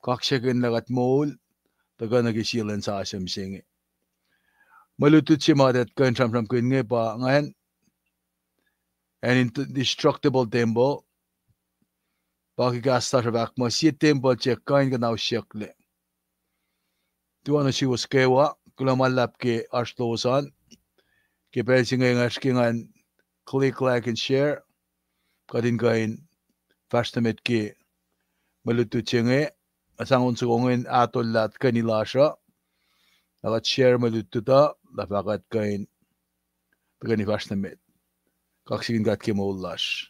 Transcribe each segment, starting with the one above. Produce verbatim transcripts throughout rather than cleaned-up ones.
kaksakihn lah kuht moul, tuhkuh nuh ke sie lwen sasuc mihsenge. Mwe lutlut se ma kuht kuh in sramsramkihn inge pa ingacn, acn Indestructible Temple, pa ke kahs lasr uh fahk muh sie tempuhl se kuh in kuhnahosyucklac. Tuh oacna suwos kwewa, kuloh ma luhlahp ke oasr lowos an. Ke pacl se inge nga srihke ngan click like and share. Kuht in kuh in fahsr nuh met ke mwe lutlut se inge, sang on soko ingacn ahtolah tuhkweni lasr uh. Na kuht share mwe lutlut uh, lah fah kuht kuh in tuhkweni fahsr nuh met. Kaksakihn God ke moul lasr.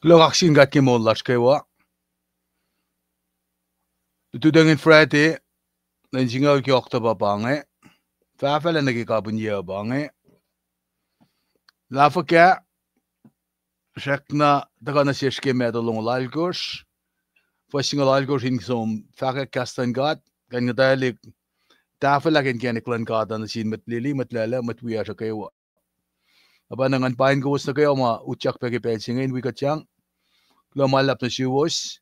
Kuloh, kaksakihn God ke moul lasr kwewa. Lututacng in Friday, lwen singucul ke October pa inge. Fahfahlac nuh ke kapihn yac pa inge. Lah fuhkah, srackna tuhkuh nuh sesr ke Matthew longoul alkosr, fuhs singucul alkosr in som fahkwack kahs luhn God, kuh in nguhtwaclihk tahfwelah ke inkacnek luhn God uh nuh sin mwet lili, mwet lwelah, mwet wiyacsr uh kwewa. Na pwacnwacng ngan paing kowos nuh kwewa ma utyak pac ke pacl se inge in wi kuhtyang. Kuloh ma luhlahp nuh suwos.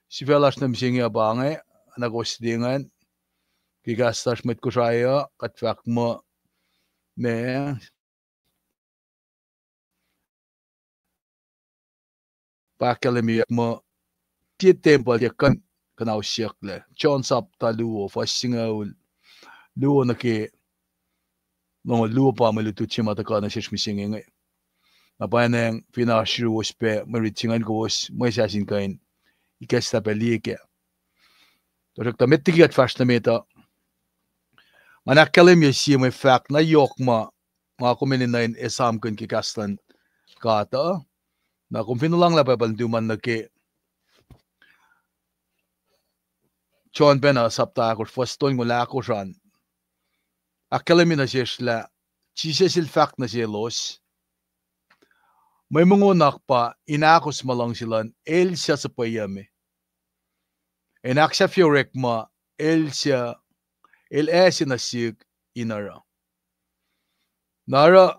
Sifac lasr nuh mihsenge uh pa inge, na kowos liye ingacn. Ke kahs lasr mwet Kosrae uh, kuht fahk muh, ma pa ahkkahlwemyeyuck muh, tiac tempuhl tiac kuh in kuhnahosyucklac. John sapta luo, fuhs singucul luo nuh ke longoul luo pa mwe lutlut se ma tuhkuh nuh sesr mihsenge inge. Na pwacnwacng fin oasr yuruwos pac mwe rit se ingacn, kowos mwesahs in kuh in ikacslah pac liye kac. Tuhsruhktuh met liki kuht fahsr nuh met uh, ngan ahkkahlwemye sie mwe fahk na yohk ma nga kom enenuh in esamkihn ke kahs luhn God uh. Na kom fin olwelah Bible in tuman nuh ke John pacna sapta ahkosr, fuhs tolngoul ahkosr an, ahkkahlwemye nuh sesr lah Jisus el fahk nuh selos, mwe mongo nuhnak pa in ahkos ma luhngse luhn el suc suhpweyucme, in ahksahfye orekma el suc el ase nuh sihk in oruh. Na oruh,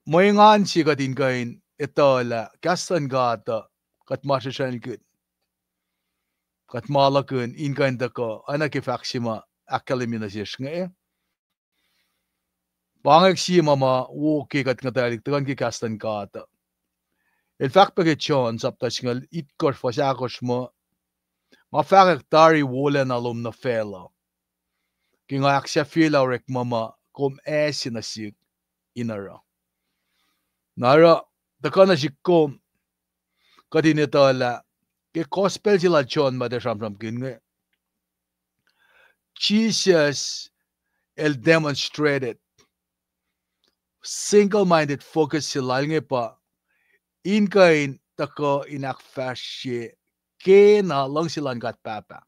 mwe engan se kuht in kuh in etuh lah kahs luhn God uh, kuht ma srihsrihkihn, kuht ma luhkihn in kuh in tuhkuh, oacna ke fahk se ma ahkkahlwemye nuh sesr inge. Pa inge sie ma ma wo ke kuht nguhtwaclihk tuhkuh nuh ke kahs luhn God uh. El fahk pac ke John sapta singucul itkohsr fuhs ahkosr muh, nga fahkwack tari wolacna lom nuh facluh, ke nga ahksahfyelah orekma ma kom ase nuh sihk in oruh. Na oruh, tuhkuh nuh sihk kom, kuht in etuh lah ke gospel se lal John ma tiac sramsramkihn inge, Jisus el demonstrated single-minded focus se lal inge pa in kuh in tuhkuh in ahkfahsrye kena luhngse lal God Pahpah.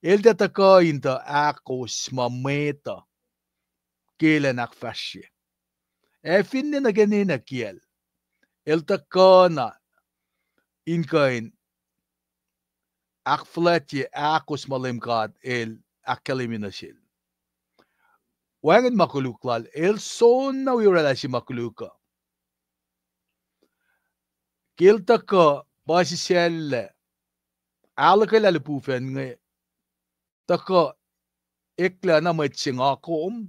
El tiac tuhkuh in tuh ahkos ma mwet uh ke elan ahkfahsrye. Ac finne nuh ke ninac kiyacl, el tuhkuh na in kuh in ahkfuhlwactye ahkos ma Leum God el ahkkahlwemye nuh sel. Wacngihn ma koluk lal, el soenna wi oraclah se ma koluk uh. Ke el tuhkuh puhsisacllac, ahluhkwelah lihpufacn inge, tuhkuh eklac na mwet se nga kom,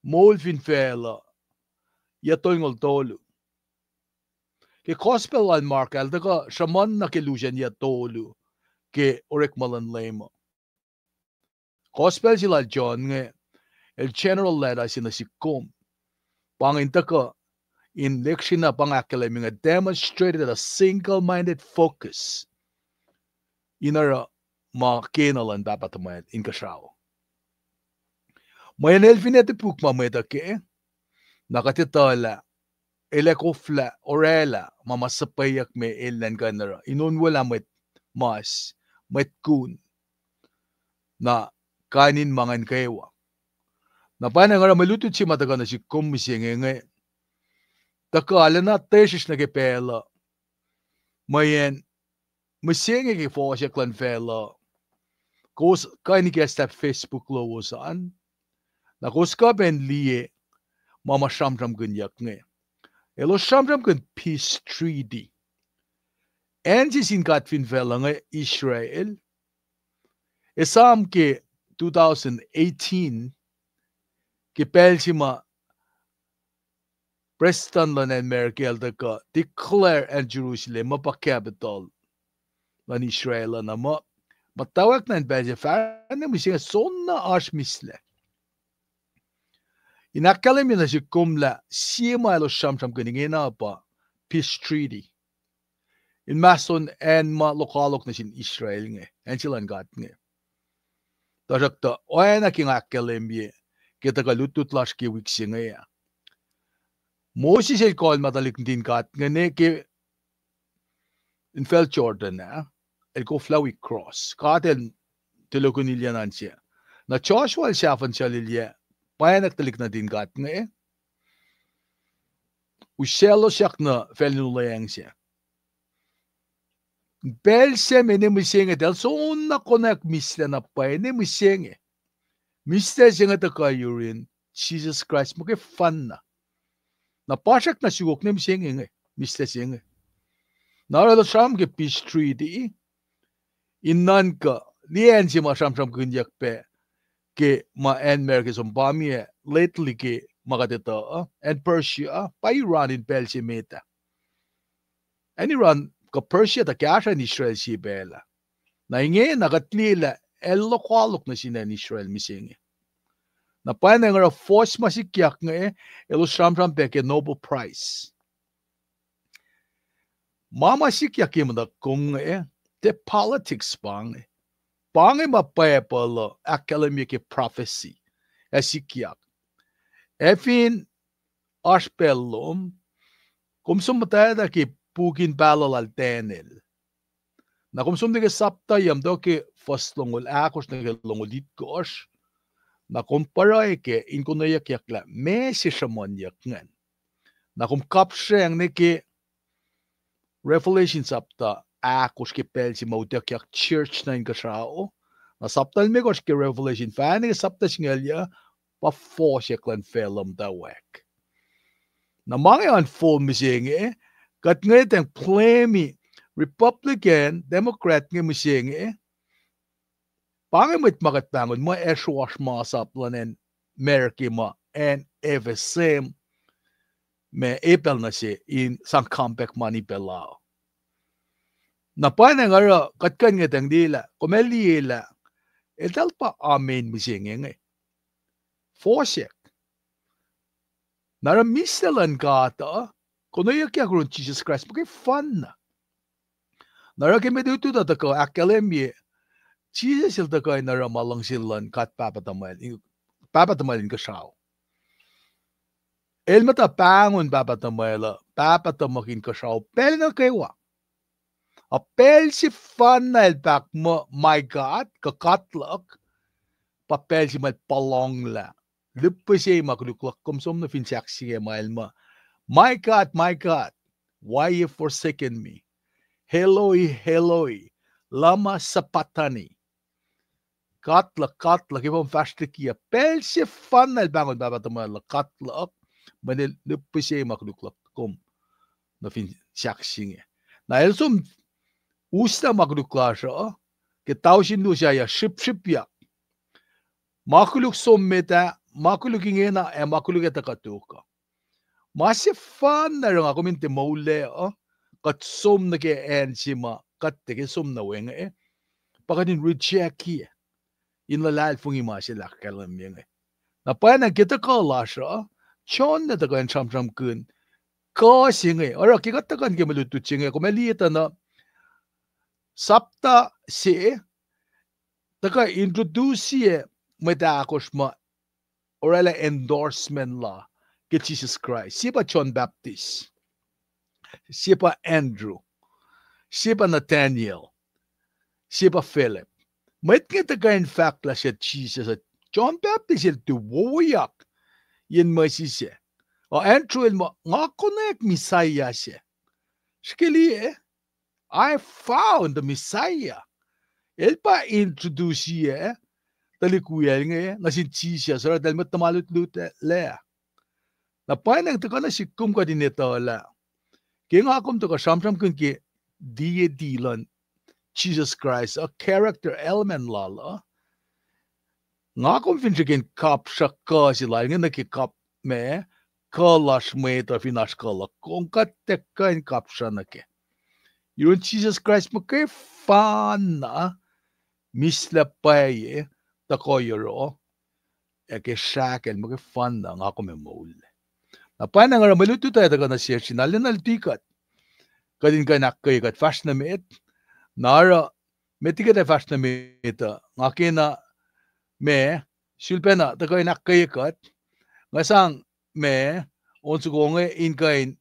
moul fin facluh, yac tolngoul tolu. Ke gospel lal Mark el tuhkuh sruhmuhn na ke lusacn yac tolu ke orekma luhn Leum uh. Gospel se lal John inge, el general letter se nuh sihk kom. Pa inge in tuhkuh in lihksreni pa inge ahkkahlwemye inge, demonstrated a single-minded focus in oruh ma kena luhn Pahpah tuhmwacl inkuhsrao. Mweyen el finne topuk ma mwet uh kac, na kuht etuh lah el ac koflah oraclah ma ma suhpweyuckme el elan kuh in oruh, in onwelah mwet mas, mwet kun, na kain in ma ingacn kwewa. Na pwacnwacng oruh mwe lutlut se ma tuhkuh nuh sihk kom mihsenge inge, tuhkuh arulacna tesrihsr nuh ke pacl uh, mweyen mihsenge ke fohsack luhn facluh, kowos kuh in ikacslah Facebook lowos an, na kowos kuh pac in liye ma ma sramsramkihnyuck inge. Elos sramsramkihn peace treaty. Acn se sin God fin facluh inge Israel. Esam ke two thousand eighteen, ke pacl se ma prestuhn luhn acn America el tuhkuh declare acn Jerusalem muh pa capital luhn Israel uh, na muh muhtwacwacack na in pacl se fahsr na mihsenge soenna oasr mihslac. In ahkkahlwemye nuh sihk kom lah sie ma elos sramsramkihn ingena pa peace treaty. In mahson acn ma lokoalok nuh sin Israel inge, acn se luhn God inge. Tuhsruhktuh oacna ke nga ahkkahlwemye ke tuhkuh lutlut lasr ke wik se inge ah, Moses el kolma tuhlihk nuhtin God inge ne ke infacl Jordan ah, el koflah wi cross. God el tulokihn ilyac na se. Na Joshua el sahfuhn suclilyac, pwacnwack tuhlihk nuhtin God inge, usaclosyak nuh facl in olweacng se. Pacl se me ne mihsenge, tuh el soenna konwacack mihslac na pwacye ne mihsenge. Mihslac se inge tuhkuh yurin Jisus Kraist muhkwena. Na pa srackna sukok ne mihsenge inge, mihslac se inge. Na oruh elos sramsram ke peace treaty, in nuhnkuh, liye acn se ma sramsramkihnyuck pac ke ma acn America som pa mi ah lately ke ma kuht etuh uh, acn Persia uh, pa Iran in pacl se met ah. Acn Iran kuh Persia tuh kahsruh acn Israel sie pacl ah. Na ingena kuht liye lah el lokoalok nuh sin acn Israel mihsenge. Na pwacnwacng oruh fohs ma sikyak inge, elos sramsram pac ke Nobel Prize. Ma ma sikyak ke muhtuhk kom inge, tiac politics pa inge. Pa inge ma Bible uh ahkkahlwemye ke prophecy ac sikyak. Ac fin oasr pacl lom, kom som muhtwacta ke puk in pahluh lal Daniel. Na kom som nuh ke sapta yuh muhta ke fuhs longoul ahkosr nuh ke longoul itkohsr. Na kom pruhe kac in konweyuckyak lah meac se sruhmuhnyuck ingacn. Na kom kapsreng nuh ke Revelation sapta ahkosr ke pacl se ma utuckyak church nuh inkuhsrao. Na sapta limekohsr ke Revelation, fahk nuh ke sapta singucul yuh, pa fohsack luhn facluh muhtwacwacack. Na ma inge unfold mihsenge, kuht ngwetacng blame Republican, Democrat inge mihsenge, pa inge mwet ma kuht pahngon muh ac sruohsr masap luhn acn America ma acn F S M, ma epacl nuh se in sang compact ma ni pacl uh. Na pwacnwacng oruh kuht kuh in ngwetacng liyelah, kom ac liyelah, eltahl pa amen mihsenge inge. Fohsack. Na oruh mihslac luhn God uh, konweyuckyak yurin Jisus Kraist muhkwena. Na oruh ke mwe lutlut uh tuhkuh ahkkahlwemye, Jisus el tuhkuh in oruh ma luhngse luhn God Pahpah tuhmwacl, Pahpah tuhmwacl inkuhsrao. El muhta pahngon Pahpah tuhmwacl uh, Pahpah tuhmuhk inkuhsrao pacl nuh kwewa. A pacl sefanna el fahk muh my God, kuh God luhk, pa pacl se ma el puhlonglah. Lihpihsre ma koluk luhk, kom som nuh fin sahk se inge ma el muh, my God, my God, why you forsaken me? Eloi, Eloi, lama sabachthani? God luhk, God luhk, efuh kom fahsr liki uh? Pacl sefanna el pahngon Pahpah tuhmwacl uh God luhk, mweyen el lihpihsre ma koluk luhk, kom nuh fin sahk se inge. Na el som uslah ma koluk lasr uh, ke tausin luo sahyac srihpsrihpyak. Ma koluk som met ah, ma koluk ingena ac ma koluk ac tuhkuh tok uh. Ma sefanna oruh nga kom in tiac moullac uh, kuht som nuh ke acn se ma kuht tiac ke som nuh we inge, pa kuht in reject-ye in luhlahlfongi ma se el ahkkahlwemye inge. Na pwacnwacng ke tuhkuh lasr uh, John el tuhkuh in sramsramkihn kuh se inge. Oruh ke kuht tuhkuh nuh ke mwe lutlut se inge, kom ac liye tuh na sapta se tuhkuh introduce-ye mwet ahkosr ma orwaclah endorsement la ke Jisus Kraist. Sie pa John Baptist, sie pa Andrew, sie pa Nathaniel, sie pa Philip. Mwet inge tuhkuh in fahk lah suc Jisus uh. John Baptist el tiac wowoyak yen mwesis ah. Uh, Andrew el muh, nga konwacack Messiah sac. Srihke liye, I found the Messiah. El pa introduce-ye tuhlihk wiyacl inge nuh sin Jisus, oruh eltahl mwet tuhma lutlut lac. Na pwacnwacng tuhkuh nuh sihk kom kuht in etuh lah ke nga kom tuhkuh sramsramkihn ke deity luhn Jisus Kraist, a character element lal uh, nga kom fin srihke in kapsra kuh se lal inge nuh ke kap ma kuh lasr mwet uh fin oasr kuh luhk, kom kuht tiac kuh in kapsra nuh kac. Yurin Jisus Kraist muhkwena, mihslac pwacye, tuhkuh yohroh, ac ke srahkel muhkwena nga kom ac moul. Na pwacnwacng oruh mwe lutlut uh tuhkuh nuh sesr in arulacna luti kuht, kuht in kuh in ahkkweye kuht fahsr nuh met. Na oruh met liki kuht ac fahsr nuh met uh, nga kena ma sulpacna tuhkuh in ahkkweye kuht, nga sang ma on soko inge in kuh in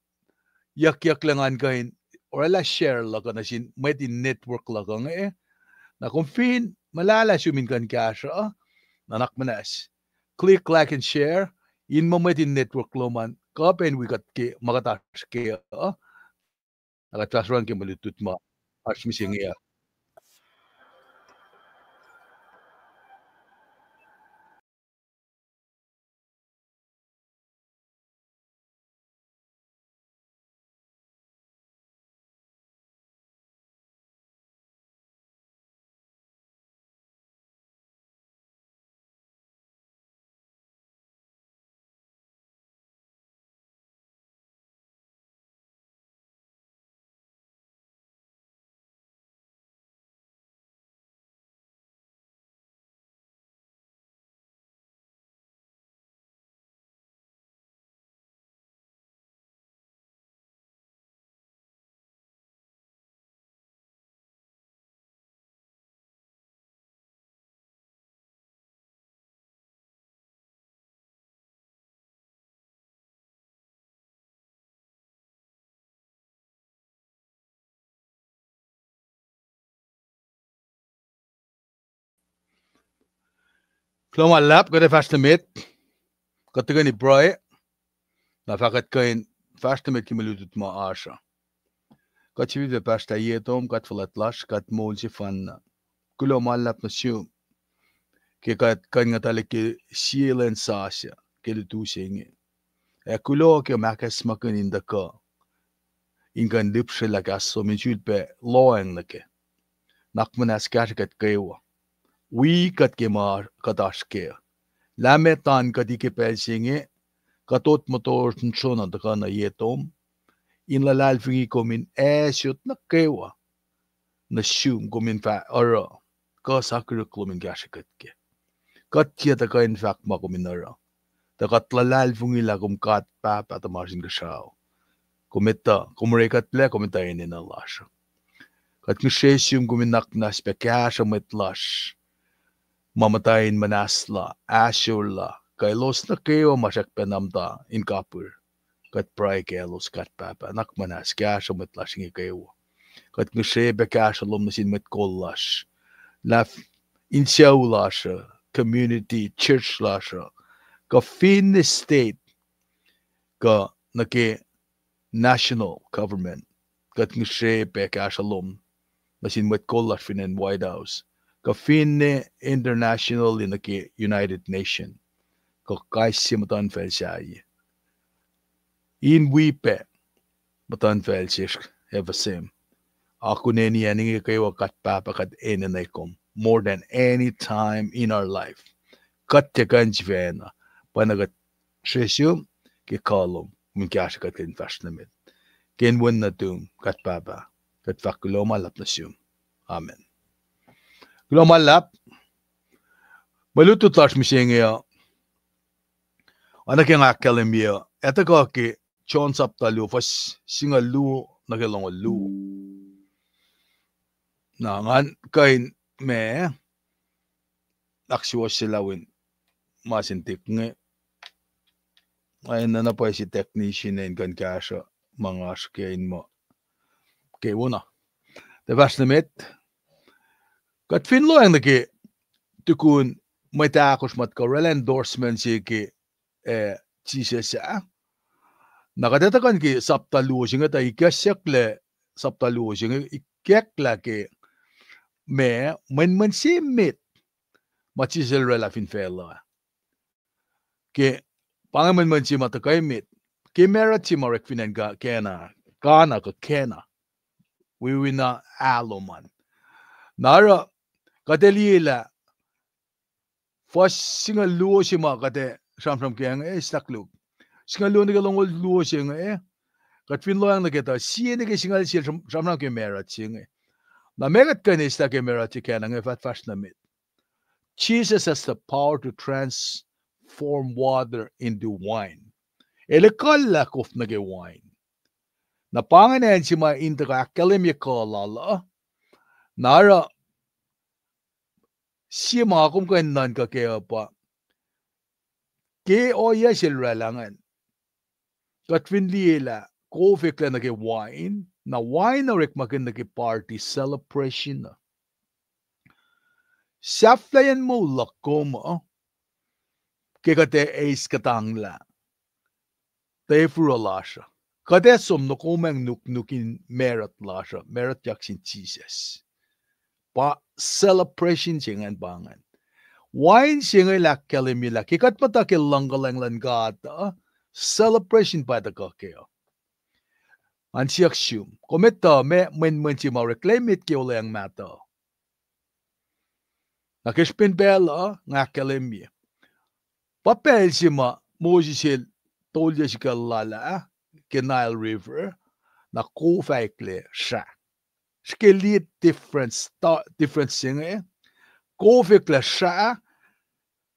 yuckyucklac ngan kuh in orwaclah share luhk uh nuh sin mwet in network luhk uh inge. Na kom fin muhlahlah sum in kuh in kahsruh, nuhnak muhnahs, click like and share in muh mwet in network lom an kuh pac in wi kuht ke ma kuht oasr ke uh. Na kuht fahsr oruh ke mwe lutlut ma oasr mihsenge uh. Kuloh ma luhlahp, kuht ac fahsr nuh met, kuht tuhkweni pruhe, na fah kuht kuh in fahsr nuh met ke mwe lutlut ma oasr uh. Kuht sifilpac pahsrtah ye tom, kuht fuhlwact lasr, kuht moul sefanna. Kuloh ma luhlahp nuh sum ke kuht kuh in nguhtalihk ke sie lwen sasuc ke lutu se inge. Ac kuloh ke ma ahkacsmakihn in tuhkuh in kuh in lihpsrelah kahs lom in sulpac lohacng nuh kac. Nuhnak muhnahs kahsrwe kuht kwewa. Wi kuht ke ma kuht oasr kac. Lah metan kuht ike pacl se inge, kuht ot motor in sron an tuhkuh nuh ye tom in luhlahlfongi kom in asot nuh kwewa nuh sum kom in fah oruh kuh sakihrihk lom in kahsrwe kuht kac. Kuht tiac tuhkuh in fahk ma kom in oruh, tuh kuht luhlahlfongi lah kom God Pahpah tuhmasr Inkuhsrao. Kom etuh, kom orekuhtlac, kom etuh enenuh lasr. Kuht ngihsre sum kom in nuhnak muhnahs pac kahsruh mwet lasr ma muhta in muhnahslah, ahsor lah, kuh elos nuh kwewa ma srackpacna muhta in kapir. Kuht pruhe kaclos, God Pahpah, nuhnak muhnahs kahsruh mwet lasr inge kwewa. Kuht ngihsre pac kahsruh lom nuh sin mwet kol lasr, lah f-, in sucu lasr uh, community, church lasr uh, kuh finne state, kuh nuh ke national government. Kuht ngihsre pac kahsruh lom nuh sin mwet kol lasr fin acn White House, kuh finne internationally nuh ke United Nation, kuh kais sie muhtuhnfacl sahyac. In wi pac muhtuhnfacl sesr, F S M, akoneni acn inge kwewa, God Pahpah, kuht enenuh kom more than any time in our life. Kuht tiac kuh in sifacna, pacna kuht sre sum ke kuh lom, kom in kahsrwe kuht, kuht in fahsr nuh met. Ke inen wen nuhtum, God Pahpah, kuht fahk kuloh ma luhlahp nuh sum. Amen. Kuloh ma luhlahp. Mwe lutlut lasr mihsenge uh, oacna ke nga ahkkahlwemye uh, ac tuhkuh ke John sapta luo, fuhs singucul luo nuh ke longoul luo. Na ngan kuh in ma ahksuwohsyelah win ma sin tik inge. Nga enenuh na pwacye technician in kuh in kahsruh ma nga srihke in muh ke wona. Tuh fahsr nuh met, kuht fin lohacng nuh ke tukun mwet ahkosr ma tuhkuh oraclah endorsement se ke, eh, Jisus ah. Na kuht etuh kuh in ke sapta luo se inge, tuh ikacklah sapta luo se inge, ikacklah ke ma, mwenmwen se met ma Jisus el oraclah fin facluh. Ke pa inge mwenmwen se ma tuhkuh emet, ke marut se ma orek fin acn Ka-, Cana, Cana kuh Cana, wiwina ahlom an. Na oruh kuht ac liyelah fuhs singucul luo se ma kuht ac sramsram ke inge, eh, stak luk. Singucul luo nuh ke longoul luo se inge, eh, kuht fin lohacng nuh ke tuh sie nuh ke singucul se sram-, sramsram ke marut se inge. Na ma kuht kuh in eislah ke marut se Cana inge, fah fahsr nuh met. Jesus has the power to transform water into wine. El ekuhllah kof nuh ke wain. Na pa ingacn acn se ma in tuhkuh ahkkahlwemye kuh lal uh. Na oruh sie ma kom kuh in nuhnkuh kac uh pa ke ohiyac sel oraclah ingacn, kuht fin liyelah kof eklac nuh ke wain, na wain orekmakihn nuh ke party, celebration uh. Sahflahiyacn moul luhk kom uh, ke kuht ac eis kuhtanglah tefuruh lasr uh. Kuht ac som nokomacng nuknuk in marut lasr uh, marutyak sin Jisus. Pa celebration se ingacn pa ingacn. Wain se inge el ahkkahlwemye lah ke kuht muhta ke luhngkuhlacng luhn God uh, celebration pa tuhkuh kac uh. Ngan siyuck sum, kom etuh ma mwenmwen se ma oreklac emet ke olweacng mahtuh? Na ke srihpen pacl uh nga ahkkahlwemye, pa pacl se ma Moses el tolyac sikucl lal ah ke Nile River, na kof ah eklac srah. Srihke liye difference, difference se inge. Kof eklac srah,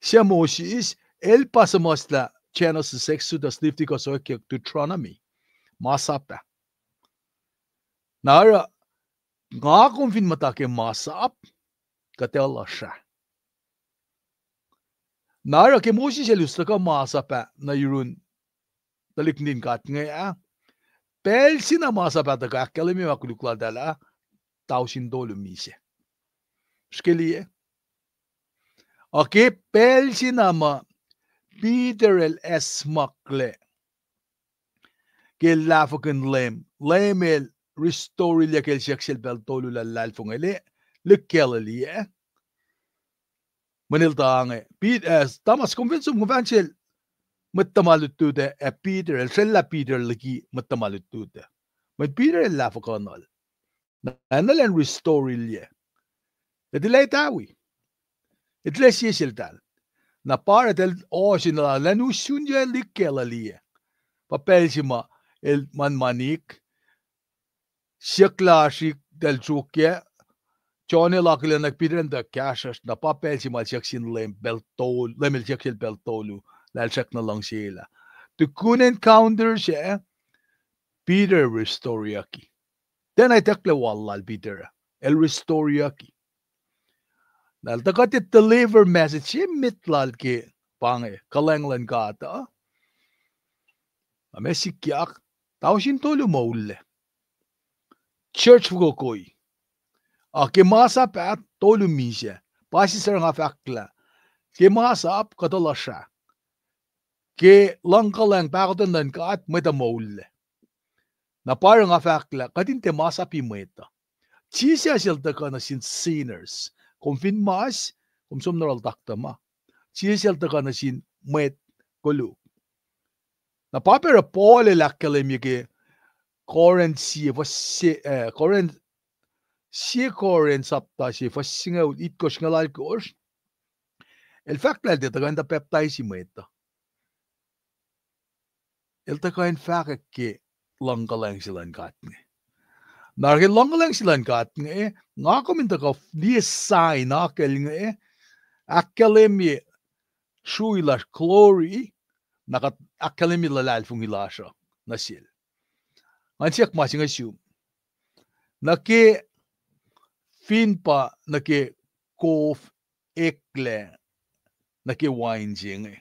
suc Moses el pa suhmuhslah Genesis, Exodus, Leviticus, Oekyak, Deuteronomy, masap ah. Na oruh nga kom fin muhta ke masap, kuht elah srah. Na oruh ke Moses el us tuhkuh masap ah nuh yurun tuhlihk nuhtin God inge ah, pacl se na masap ah tuhkuh, ahkkahlwemye ma koluk laltahl ah, tausin tolu misac. Srihke liye. Ac ke pacl se na ma Peter el acsmaklac ke el lahfwekihn Leum, Leum el restore-ilyac ke el siyuck sel pacl tolu lah luhlahlfongi, el lihk Galilee ah. Mweyen el tuh inge, Pet-, eh, Thomas, kom fin som, kom fahk sel mwet tuhma lutlut ah, ac Peter, el srwaclah Peter liki mwet tuhma lutlut ah. Mweyen Peter el lahfwekihnuhl. Na enenuh elan restore-ilyac. Ac tilac tawi. Ac tilac sie seltahl. Na pa oruh eltahl ohsun lah elan usun yac lihk Galilee ah. Pa pacl se ma el manmanik, siyuck lasr eltahl sruokyac, John el akihlen nuh Peter in tuh kahsruhsr, na pa pacl se ma el siyuck sin Leum pacl tol-, Leum el siyuck sel pacl tolu, lah el srackna luhngse lah. Tukun encounter se, Peter restore-yucki. Tiacna itucklac wal lal Peter ah, el restore-yucki. Na el tuh kuht deliver message se met lal ke pa inge, kuhlwacng luhn God uh. Na ma sikyak, tausin tolu moullac. Church fokokoi. Ac ke masap ah tolu misac. Pa sister nga fahk lah, ke masap kuhtuh lasr ah, ke luhngkuhlwacng pahkotwen luhn God, mwet uh moullac. Na pa oruh nga fahk lah kuht in tiac masap i mwet uh. Jisus el tuhkuh nuh sin sinners. Kom fin mas, kom som nuh yohrohl taktuh ma. Jisus el tuhkuh nuh sin mwet koluk. Na pa pacl oruh Paul el ahkkahlwemye ke Corinth sie, fuhs se, eh, Corinth, sie Corinth sapta se, fuhs singucul itkohsr, singucul alkohsr. El fahk lah el tiac tuhkuh in tuh pacptaisi mwet uh. El tuhkuh in fahkwack ke luhngkuhlwacng se luhn God inge. Na oruh ke luhngkuhlwacng se luhn God inge, nga kom in tuhkuh liye sign akucl inge, ahkkahlwemye srui lasr, glory, na kuht ahkkahlwemye luhlahlfongi lasr uh nuh sel. Ngan siyuck ma se inge sum. Nuh ke, fin pa nuh ke kof eklac nuh ke wain se inge.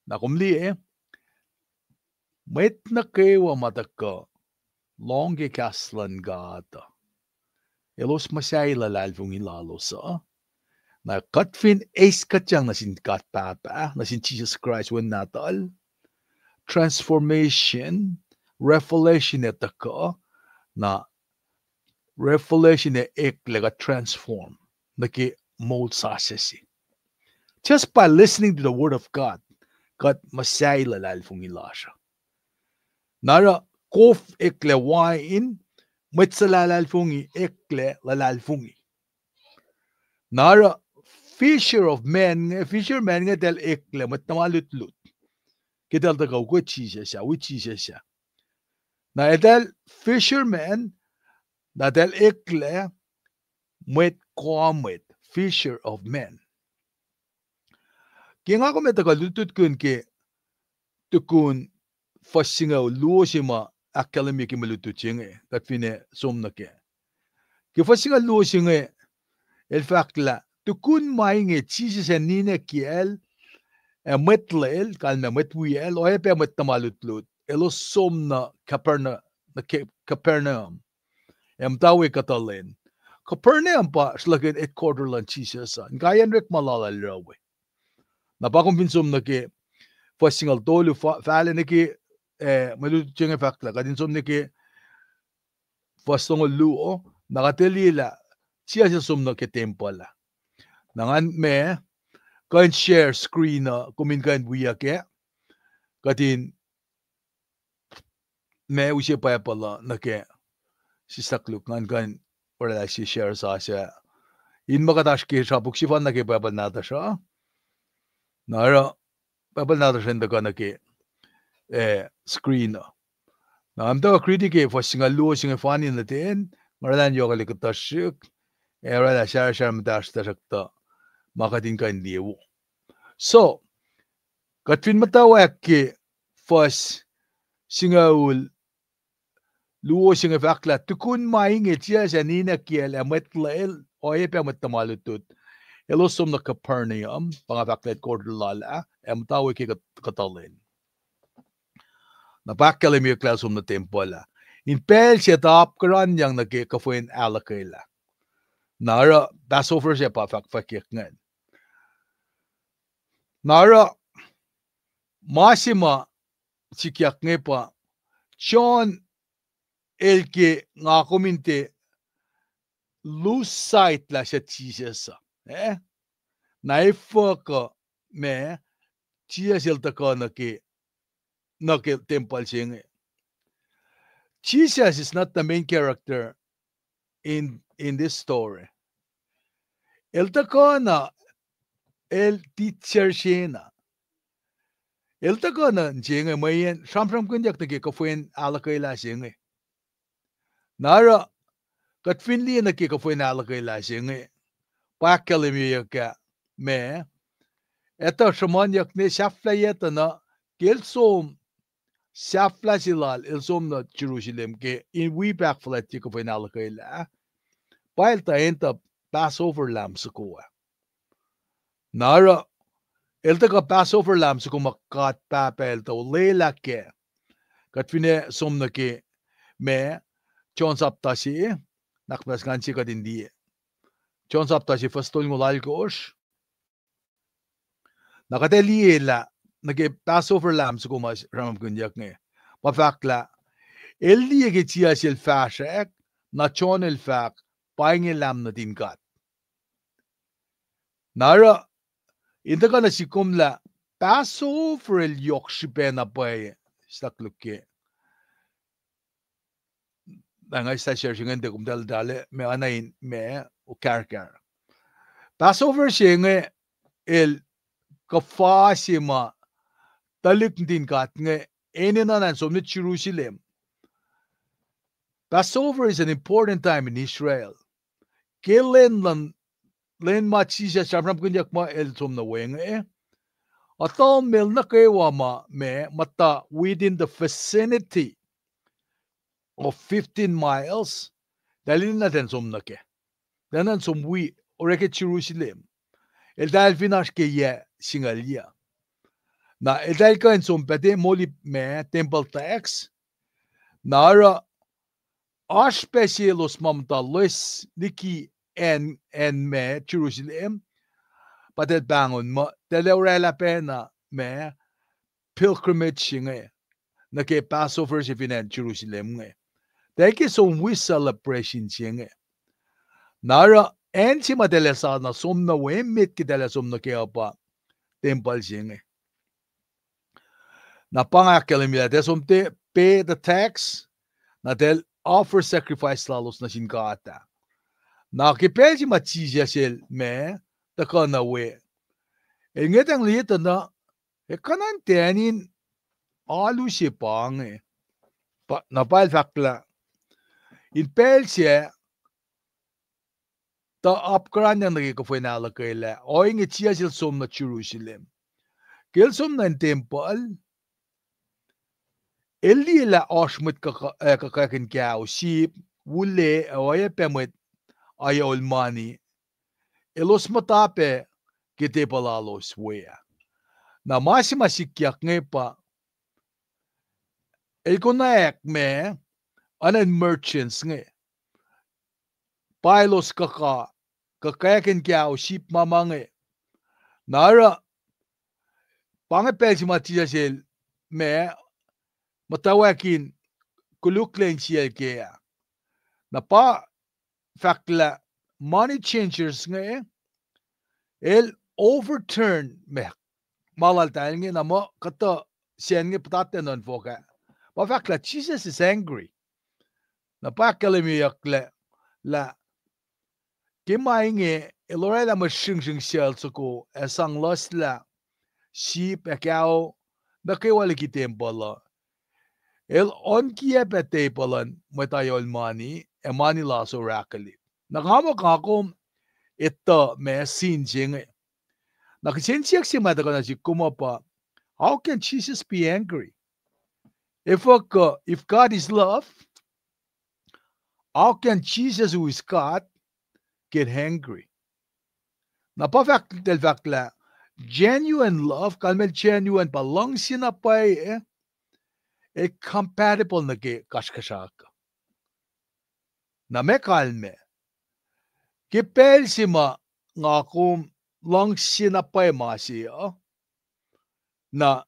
Na kom liye, mwet nuh kwewa ma tuhkuh lohng ke kahs luhn God uh, elos muhsahi luhlahlfongi lalos uh. Na kuht fin eis kuhtyang nuh sin God Pahpah, nuh sin Jisus Kraist Wen Nahtuhl, transformation, revelation ac tuhkuh, na revelation ac eklac kuht transform nuh ke moul sasuc se. Just by listening to the word of God, kuht muhsahi luhlahlfongi lasr uh. Na oruh kof eklac wain, mwet suhlahlahlfongi eklac luhlahlfongi. Na oruh fisher of men inge, fisherman inge eltahl eklac mwet tuhma lutlut ke eltahl tuhkuh ukwe Jisus ah, wi Jisus ah. Na eltahl fisherman, na eltahl eklac mwet koa mwet, fisher of men. Ke nga kom ac tuhkuh lutlutkihn ke tukun fuhs singucul luo se ma ahkkahlwemye ke mwe lutlut se inge, kuht finne som nuh kac. Ke fuhs singucul luo se inge, el fahk lah, tukun ma inge Jisus ac ninac kiyacl, ac mwet lal, kalmac mwet wiyacl, oacyacpac mwet tuhma lutlut, elos som nuh Caperna-, nuh Ca-, Capernaum. Ac muhta we kuhtuh lwen. Capernaum pa sruhlahkihn headquarter luhn Jisus uh. Inkaiyacn orekma lal ah oruh we. Na pa kom fin som nuh ke fuhs singucul tolu fa-, fahlac nuh ke, eh, mwe lutlut se inge fahk lah, kuht in som nuh ke fuhs longoul luo, na kuht liye lah Jisus el som nuh ke tempuhl ah. Na ngan ma, kuh in share screen uh, kom in kuh in wiyuck ah, kuht in ma use Bible uh nuh ke sislah koluk, ngan kuh in oraclah sie share sasuc. In ma kuht oasr ke srapuk sefanna ke Bible nahtuhsr uh. Na oruh Bible nahtuhsr in tuhkuh nuh ke, eh, screen uh. Na am tuhkuh riti ke fuhs singucul luo se inge fani nuh ten, nga oraclah in yohkwelihk kuhtuh srihk, ac oraclah sharshar muhtahsr tuhsruhktuh ma kuht in kuh in liye wo. So, kuht fin muhtwacwacack ke fuhs singucul luo se inge fahk lah, tukun ma inge Jisus ac ninac kiyacl ac mwet lal, oacyacpac mwet tuhma lutlut, elos som nuh Capernaum, pa nga fahk lah headquarter lal ah, ac muhta we ke kuht-, kuhtuh lwen. Na pa ahkkahlwemye lah elos som nuh tempuhl ah. In pacl se tuh apkuhranyang nuh ke kuhfwen ahluhkwelah. Na oruh Passover se pa fahk-, fahkwack ingacn. Na oruh, ma se ma sikyak inge pa, John el ke nga kom in tiac lose sight lah suc Jisus uh, eh? Na efuh kuh ma Jisus el tuhkuh nuh ke, nuh ke tempuhl se inge. Jesus is not the main character in, in this story. El tuhkuh na, el teacher se na. El tuhkuh na se inge mweyen sramsramkihnyuck nuh ke kuhfwen ahluhkwelah se inge. Na oruh, kuht fin liye nuh ke kuhfwen ahluhkwelah se inge, pa ahkkahlwemyeyuck ah, ma, etuh sruhmuhnyuck ne sahflahiyac tuh na, ke el som, sahflah se lal, el som nuh Jerusalem ke in wi pahkfuhlwactye kuhfwen ahluhkwelah, pa el tuh end up Passover lamb soko ah. Na oruh, el tuhkuh Passover lamb soko ma God Pahpah el tuh olwelah kac. Kuht fin ac som nuh ke, ma, John sapta se, nakmas ngan se kuht in liye. John sapta se fuhs tolngoul alkosr. Na kuht ac liye lah, nuh ke Passover lamb soko ma sramsramkihnyuck inge, pa fahk lah, el liye ke Jisus el fahsrack, na John el fahk, pa inge Lamb nuhtin God. Na oruh, in tuhkuh nuh sihk kom lah, Passover el yohk srihpac na pwacye, stakluhk ke. Na nga sasr se ingacn tiac komtahl tala ma oacna in ma, o karkar. Passover se inge el kuhfa se ma tuhlihk nuhtin God inge enenuh na in som nuh Jerusalem. Passover is an important time in Israel. Ke lwen luhn, lwen ma Jisus sramsramkihnyuck muh el som nuh we inge, etuh mel nuh kwewa ma, ma, muhta within the vicinity of fifteen miles, eltahl enenuh in som nuh kac. Eltahl enenuh in som wi, orek Jerusalem. Eltahl fin oasr ke yac singucul yac. Na eltahl kuh in som pac tiac moli ma temple tax. Na oruh oasr pac selos ma muhta loes liki acn, acn ma Jerusalem, pa eltahl pahngon muh eltahl oraclah pacna ma pilgrimage se inge, nuh ke Passover se fin acn Jerusalem inge. Eltahl ke som wi celebration se inge. Na oruh acn se ma eltahl ac sa na som nuh we emet ke eltahl ac som nuh ke uh pa tempuhl se inge. Na pa nga ahkkahlwemye lah eltahl som tiac pay the tax, na eltahl offer sacrifice lalos nuh sin God ah. Na ke pacl se ma Jisus el ma, tuhkuh nuh we, el ngwetacng liye tuh na, ekuh na in tiac in alu se pa inge. Pa, na pa el fahk lah, in pacl se, tuh apkuhranyang nuh ke kuhfwen ahluhkwelah, ohinge Jisus el som nuh Jerusalem. Ke el som nuh in tempuhl, el liye lah oasr mwet kuhk-, eh, kuhkwack in kao, sip, wule, ac oacyacpac mwet ayol mani, elos muhta pac ke tepuh lalos we ah. Na ma se ma sikyak inge pa, el konwacack ma, oacna in merchants inge. Pa elos kuhka, kuhkwack in kao, sip ma ma inge. Na oruh, pa inge pacl se ma Jisus el, ma, muhtwacwacack in koluklacn siyacl kac ah. Na pa fahk lah money changers inge, el overturn ma, ma laltahl inge na muh kuhtuh sacn inge puhtatlac nuhnfok ah. Pa fahk lah Jesus is angry. Na pa ahkkahlwemyeyucklac lah ke ma inge el oraclah mwe sringsring sel soko ac sang luslah sip ac kao nuh kwewa liki tempuhl uh. El oankiyac pac tepuh luhn mwet ayol mani, ac mani lasr orwackuhlih. Na nga muh nga kom etuh ma scene se inge. Na kihsen siyuck se ma tuhkuh nuh sihk kom uh pa, how can Jesus be angry? Efuh kuh, if God is love, how can Jesus, who is God, get angry? Na pa fahk, eltahl fahk lah, genuine love, kalmacl genuine pa luhngse na pwacye, ac compatible nuh ke kasrkuhsrak. Na ma kalmac, ke pacl se ma nga kom luhngse na pwacye ma se uh, Na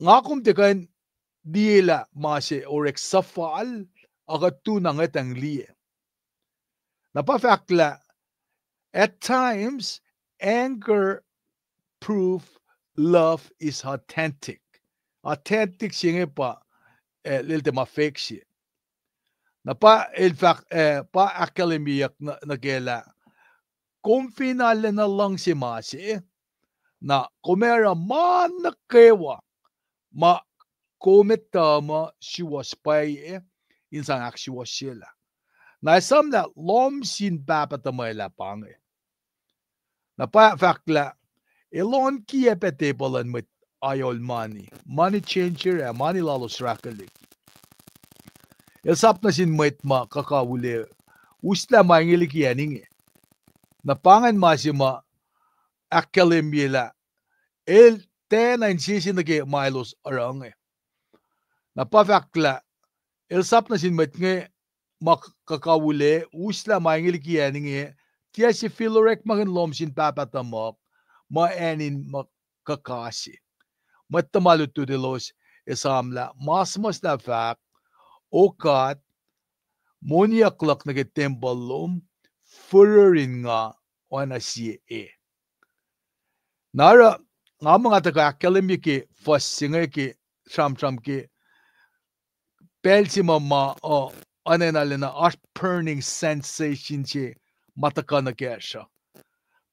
nga kom tiac kuh in liyelah ma se orek suhfal, ac kuht tu na ngwetacng liye. Na pa fahk lah, at times, anger proof love is authentic. Authentic se inge pa, eh, lel tiac ma fake se. Na pa el fahk, eh, pa ahkkahlwemyeyuck nuh, nuh ke lah, kom fin arulacna luhngse ma se, na kom ac oruh ma nuh kwewa ma kom etuh muh suwohs pwacye in sang ahksuwohsyelah. Na esam lah lohm sin Pahpah tuhmwacl ah pa inge. Na pa fahk lah, elos kiyac pac tepuh luhn mwet ayol mani, money changer ac mani lalos orekma. El sap nuh sin mwet ma kuhkawihl, uslah ma inge liki acn inge. Na pa ingacn ma se ma ahkkahlwemye lah el tiacna insese nuh ke ma elos oruh inge. Na pa fahk lah, el sap nuh sin mwet inge ma kuhkawihl, uslah ma inge liki acn inge, tiac sifil orekmakihn lohm sin Pahpah tuhmuhk, muh acn in muh kuhkase. Mwet tuhma lutlut elos esam lah ma suhmuhslah fahk, O God, moniyuck luhk nuh ke tempuhl lom, fihrihr in nga oacna sie e. Na oruh, nga muh nga tuhkuh ahkkahlwemye ke fuhs se inge ke sramsram ke pacl se ma ma, uh, enenuh lacna oasr burning sensation se ma tuhkuh nuh kacsr uh.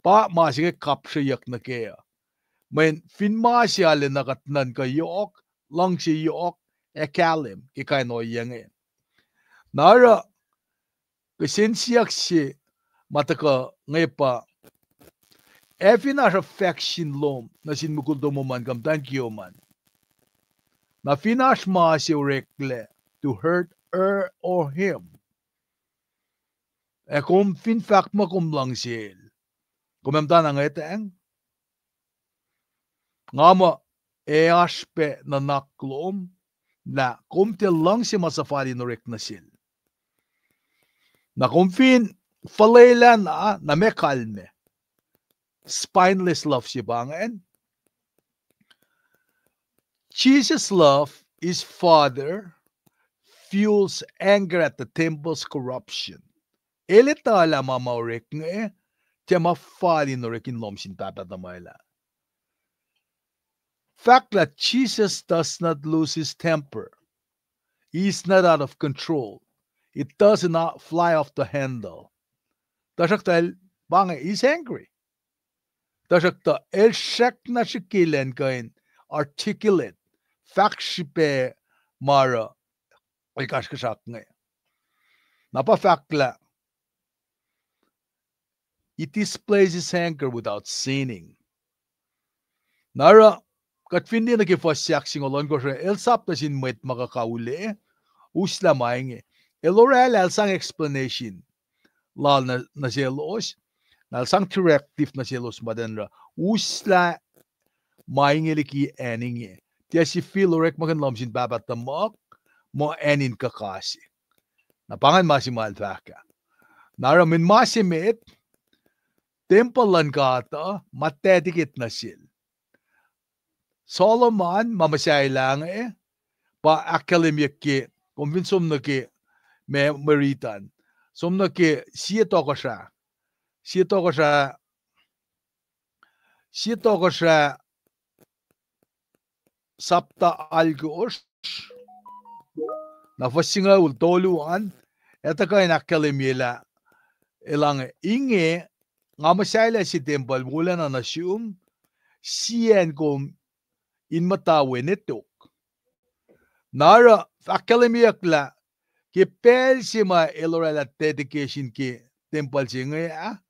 Pa ma se inge kapsreyuck nuh kac uh. Mweyen fin ma se arulacna kuht nuhnkuh yohk, luhngse yohk, ac kahlwem ke kain ohiyac inge. Na oruh, kihsen siyuck se ma tuhkuh inge pa, ac fin oasr affection lom nuh sin mukul tomom an kuh muhtwacn kiyom an, na fin oasr ma se oreklac to hurt her or him, ac kom fin fahk muh kom luhngse el, kom ac muhtana ngwetacng? Nga muh ac oasr pac nuhnak lom lah kom tiac luhngse ma suhfal in orek nuh sel. Na kom fin fuhlwelah na, na meac kalmac? Spineless love se pa ingacn. Jesus' love his Father fuels anger at the temple's corruption. El etuhlah ma ma orek inge, tiac ma fal in orek in lohm sin Pahpah tuhmwacl ah. Fahk lah Jesus does not lose his temper. He is not out of control. It does not fly off the handle. Tuhsruhktuh el, pa inge, he's angry. Tuhsruhktuh el srackna srihke elan kuh in articulate, fahk srihpac ma oruh el kasrkuhsrak inge. Na pa fahk lah, it displays his anger without sinning. Na oruh, kuht fin liye nuh ke fuhs ahksingucul ohnkohsr ah, el sap nuh sin mwet ma kuhkawihl, uslah ma inge. El oraclah, el sang explanation lal nuh, nuh selos, na el sang directive nuh selos muhtwacn oruh, uslah ma inge liki acn inge. Tiac sifil orekmakihn lohm sin Pahpah tuhmuhk, muh acn in kuhkase. Na pa ingacn ma se ma el fahk ah. Na oruh mweyen ma se met, tempuhl luhn God uh ma dedicate nuh sel. Solomon ma muhsahllah inge, pa ahkkahlwemyeyuck ke, kom fin som nuh ke, ma mwe riti an, som nuh ke sie tohkohsrah, sie tohkohsrah, sie tohkohsrah sapta alkosr, na fuhs singucul tolu an, ac tuhkuh in ahkkahlwemye lah, elan inge, nga muhsahllah sie tempuhl wolacna nuh sum, sie acn kom in muhta we ne tok. Na oruh ahkkahlwemyeyuck lah, ke pacl se ma el oraclah dedication ke tempuhl se inge ah,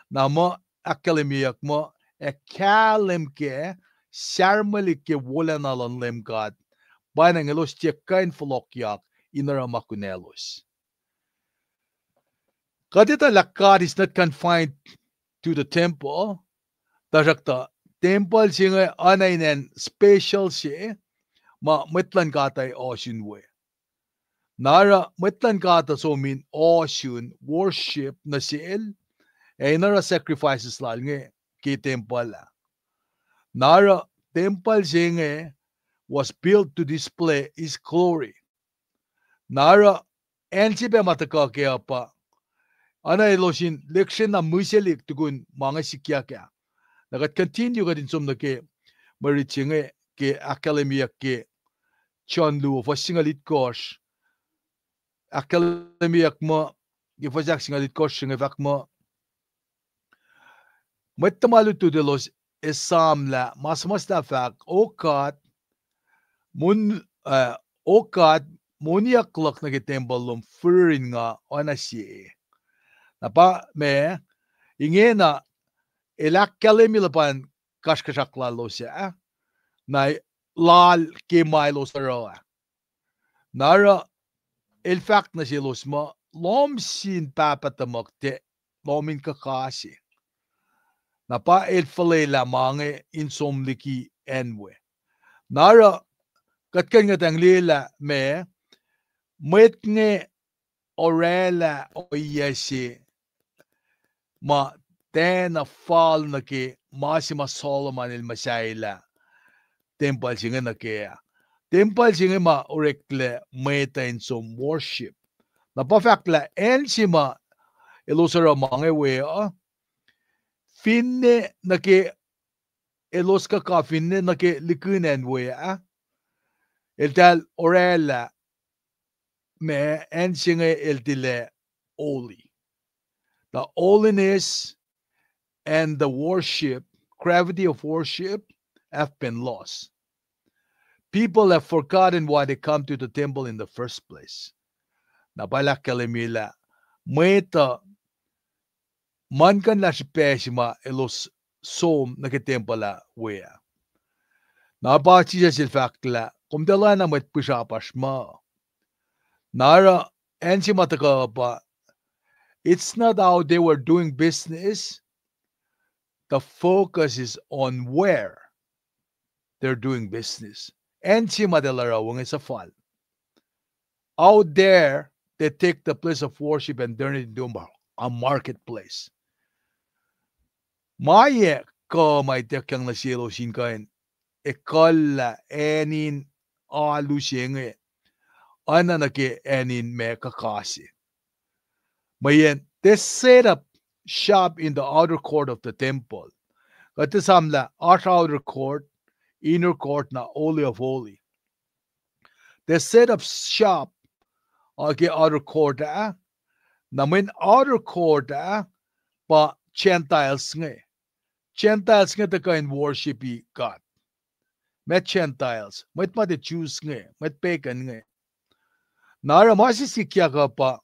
na muh ahkkahlwemyeyuck muh, ac kahlwem kac, sarmwelihk ke wolacna luhn Leum God, pwacnwacng elos tiac kuh in fohlohkyak in oruh ma kunaclos. Kuht etuh lah God is not confined to the temple, tuhsruhktuh tempuhl se inge oacna in acn special se ma mwet luhn God uh ohsun we. Na oruh mwet luhn God uh som in ohsun worship nuh sel, ac in oruh sacrifices lal inge ke tempuhl ah. Na oruh tempuhl se inge was built to display his glory. Na oruh acn se pac ma tuhkuh kac uh pa, oacna elos in lihksreni mihselihk tukun ma inge sikyak ah. Na kuht continue kuht in som nuh ke mwe rit se inge ke ahkkahlwemyeyuck ke John luo fuhs singucul itkohsr. Ahkkahlwemyeyuck muh, ke fuhs ahk singucul itkohsr se inge fahk muh, mwet tuhma lutlut elos esam lah ma suhmuhslah fahk, O God, mon, uh, O God, moniyuck luhk nuh ke tempuhl lom firir in nga oacna sie. Na pa ma, ingena el ahkkahlwemye luhpan kasrkuhsrak lalos ah, na lal ke ma elos oruh ah. Na oruh el fahk nuh selos muh, lohm sin Pahpah tuhmuhk tiac lohm in kuhkase. Na pa el fuhlwelah ma inge in som liki acn we. Na oruh kuht kuh in kuhtanglah ma, mwet inge orwaclah ohiyac se ma tiacna fal nuh ke ma se ma Solomon el muhsahelah tempuhl se inge nuh kac ah. Tempuhl se inge ma oreklac mwet uh in som worship. Na pa fahk lah acn se ma elos oruh ma inge we uh, finne nuh ke elos kuhka finne nuh ke likihn acn we ah, eltahl orwaclah ma acn se inge el tilac holy. The holiness and the worship, gravity of worship have been lost. People have forgotten why they come to the temple in the first place. Na pa el ahkkahlwemye lah mwet uh muhlkuhnlah srihpac se ma elos som nuh ke tempuhl ah we ah. Na pa Jisus el fahk lah, kom tiac oacna mwet pihsrapasr ma. Na oruh acn se ma tuhkuh pa, it's not how they were doing business, the focus is on where they're doing business. Acn se ma eltahl oruh we inge suhfal. Out there, they take the place of worship and turn it into a mar-, a marketplace. Ma yac kuh ma ituckyang nuh selos in kuh in ekuhllah acn in alu se inge, oacna nuh ke acn in ma kuhkase. Mweyen they set up shop in the outer court of the temple. Kuht esam lah oasr outer court, inner court, na holy of holy. They set up shop uh ke outer court ah, na mweyen outer court ah pa Gentiles inge. Gentiles inge tuhkuh in worshipi God. Mwet Gentiles, mwet ma tiac Jews inge, mwet pagan inge. Na oruh ma se sikyak uh pa,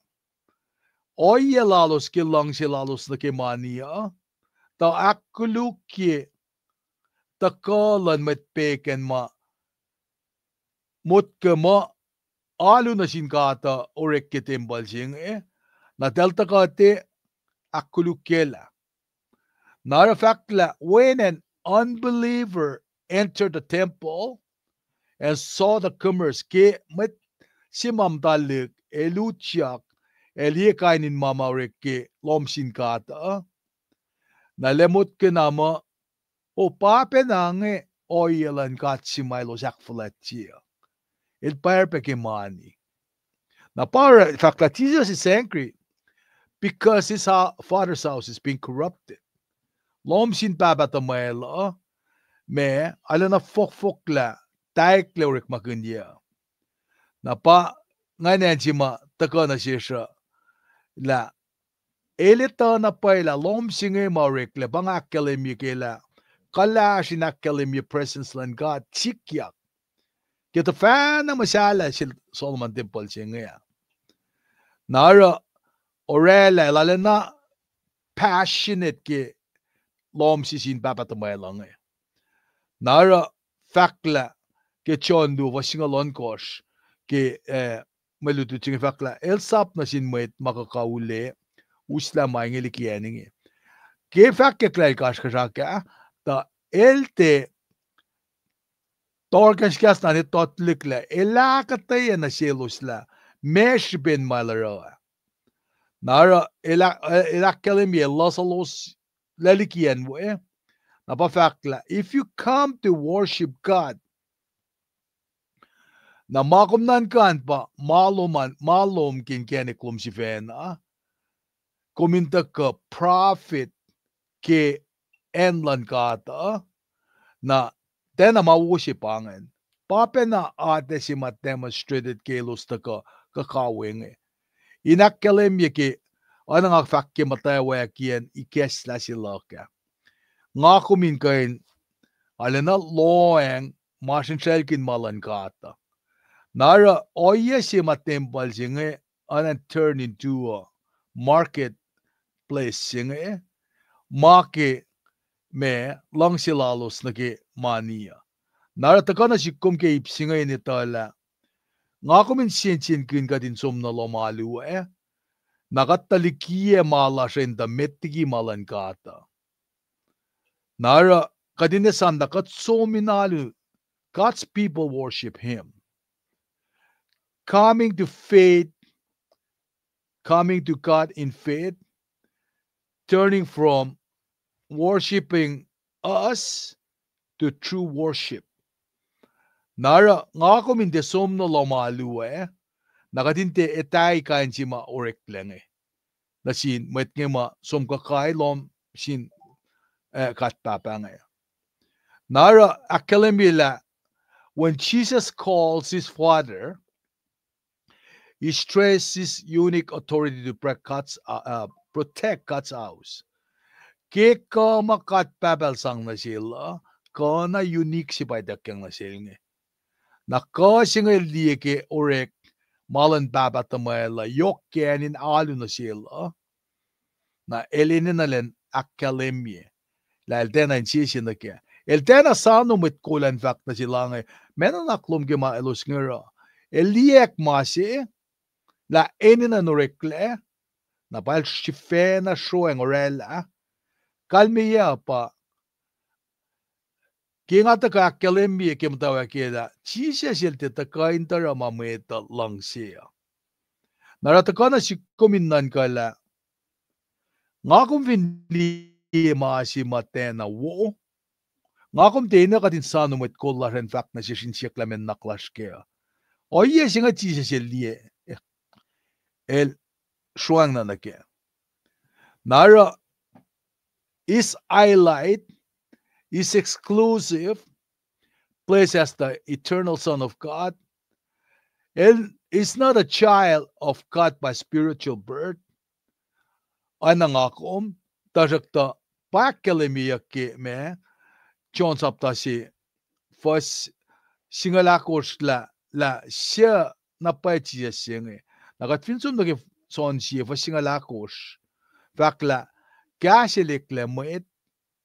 ohiyac lalos ke luhngse lalos nuh ke mani uh, tuh ahkkolukye tuhkuh luhn mwet pagan ma motko muh alu nuh sin God uh orek ke tempuhl se inge, na eltahl tuhkuh tiac ahkkolukyelah. Na oruh fahk lah when an unbeliever entered the temple and saw the commerce, ke mwet se ma muhta lihk el utyak, el liye kain in ma ma orek ke lohm sin God uh, na el ac motkena muh, o, pa pacna inge ohiyac luhn God se ma elos ahkfuhlwactye uh. El pwacr pac ke mani. Na pa oruh fahk lah Jesus is angry because his ho-, father's house is being corrupted. Lohm sin pahpah tuhmwacl uh, ma, arulacna fohkfohklah, taeklac orekmakihnyac. Na pa ingacn acn se ma tuhkuh nuh sesr uh lah el etuh na pwacye lah lohm se inge ma oreklac, pa nga ahkkahlwemye ke lah kuhlahsr in ahkkahlwemye presence luhn God sikyak ke tuhfahna muhsahllah sel Solomon tempuhl se inge ah. Na oruh orwaclah el arulacna passionate ke lohm se sin pahpah tuhmwacl uh inge. Na oruh fahk lah ke John luo fuhs singucul ohnkohsr ke, eh, mwe lutlut se inge fahk lah el sap nuh sin mwet ma kuhkauliyac, uslah ma inge liki acn inge. Ke fahkwack lah el kasrkuhsrak ah, tuh el tiac torkahskahs na ne totlik lah el ahkuhtweyac nuh selos lah meac srihpen ma el oruh ah. Na oruh el ah-, el ahkkahlwemye el lohsrlohsrlah liki acn we, Na pa fahk lah, if you come to worship God, na ma kom nuhnkuh an pa ma lom an, ma lom ke inkacnek lom sifacna, kom in tuhkuh profit ke acn luhn God uh, na tiacna ma wo se pa ingacn. Pa pacna atac se ma demonstrated ke elos tuhkuh kuhkawe inge. In ahkkahlwemye ke, oacna nga fahk ke muhtwacwacack iyacn ikacslah se luhk ah. Nga kom in kuh in arulacna lohacng masrinsraclkihn ma luhn God uh. Na oruh ohiyac se ma tempuhl se inge, oacna turn into a market place se inge, ma ke ma luhngse lalos nuh ke mani uh. Na oruh tuhkuh nuh sihk kom ke ip se inge in etuh lah nga kom in sensenkihn kuht in som nuh lohm alu ah, na kuht tuh likiyac ma lasr in tuh met liki ma luhn God uh. Na oruh kuht in esam lah kuht som in alu, God's people worship him. Coming to faith, coming to God in faith, turning from worshiping us to true worship. Na oruh nga kom in tiac som nuh lohm alu ah, na kuht in tiac etahi kain se ma oreklac inge nuh sin mwet inge ma som kuhkawi lom sin, eh, God Pahpah inge. Na oruh ahkkahlwemye lah when Jesus calls his Father, he stresses unique authority to protect God's, uh, uh, protect God's house. Ke kuh ma God Pahpah el sang nuh sel uh, kuh na unique se pa ituckyang nuh sel inge. Na kuh se inge liye ke orek ma luhn Pahpah tuhmwacl uh yohk ke acn in alu nuh sel uh, na el enenuh elan ahkkahlwemye lah el tiacna insese nuh kac. El tiacna soano mwet kol an fahk nuh sel inge, ma nuhnak lom ke ma elos inge oruh. El liyacack ma se lah enenuh in oreklac, na pa el sifacna sroacng orwaclah. Kalmeyac pa ke nga tuhkuh ahkkahlwemye ke muhtwacwacack ah, Jisus el tiac tuhkuh in tuh oruh ma mwet uh luhngse uh. Na oruh tuhkuh nuh sihk kom in nuhnkuh lah nga kom fin liye ma se ma tiacna wo, nga kom tiac enenuh kuht in soano mwet kol lasr in fahk nuh sesr in siyuck lah meac nuhnak lasr kac uh. Ohiyac se inge Jisus el liye, el sroacng na nuh kac. Na oruh his highlight, his exclusive place as the eternal Son of God. El is not a child of God by spiritual birth, oacna nga kom, tuhsruhktuh pa ahkkahlwemyeyuck ke ma, John sapta se, fuhs singucul ahkosr lah, lah suc na pwacye Jisus se inge. Na kuht fin som nuh ke John sie fuhs singucul ahkosr, fahk lah kahs el eklac mwet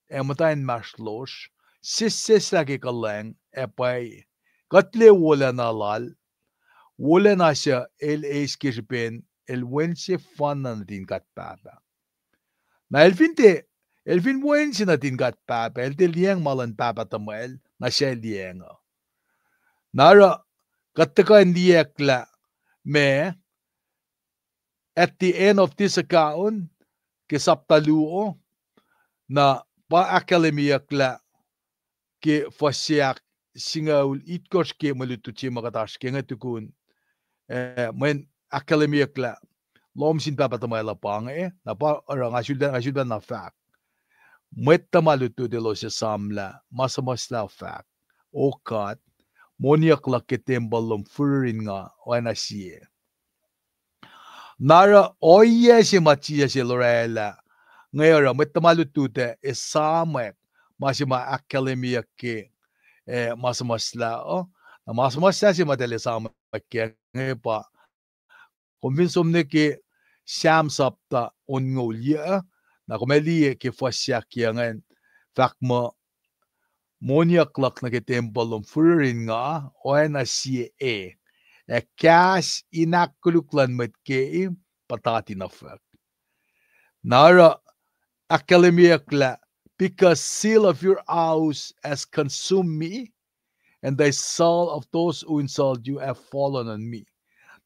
ac muhta inmahsrlosr, sesseslah ke kuhlwacng ac pwacye. Kuht liye wolacna lal, wolacna suc el eis ke srihpen el wen sefanna nuhtin God Pahpah. Na el fin tiac, el fin wen se nuhtin God Pahpah, el tiac liyacacng ma luhn Pahpah tuhmwacl, na suc el liyacacng uh? Na oruh kuht tuhkuh in liyacack lah ma at the end of this account, ke sapta luo, na pa ahkkahlwemyeyuck lah ke fuhs se ahk singucul itkohsr ke mwe lutlut se ma kuht oasr ke inge tukun, eh, mweyen ahkkahlwemyeyuck lah lohm sin Pahpah tuhmwacl uh pa inge, na pa oruh nga sulpac, nga sulpacna fahk. Mwet tuhma lutlut elos esam lah ma suhmuhslah fahk, O God, moniyuck luhk ke tempuhl lom firir in nga oacna sie. Na oruh ohiyac se ma Jisus el orwaclah inge oruh mwet tuhma lutlut ac esamwack ma se ma ahkkahlwemyeyuck ke, eh, ma suhmuhslah uh. Na ma suhmuhslah se ma eltahl esamwack kac inge pa, kom fin som nuh ke Sam sapta onngoul yuc, na kom ac liye ke fuhs se ahk yuc ingacn, fahk muh, moniyuck luhk nuh ke tempuhl lom firir in nga oacna sie e, ac kahs in ahkkoluk luhn mwet ke puhtati nuh fuhk. Na oruh ahkkahlwemyeyuck lah, because zeal of your house has consumed me, and the insult of those who insult you have fallen on me.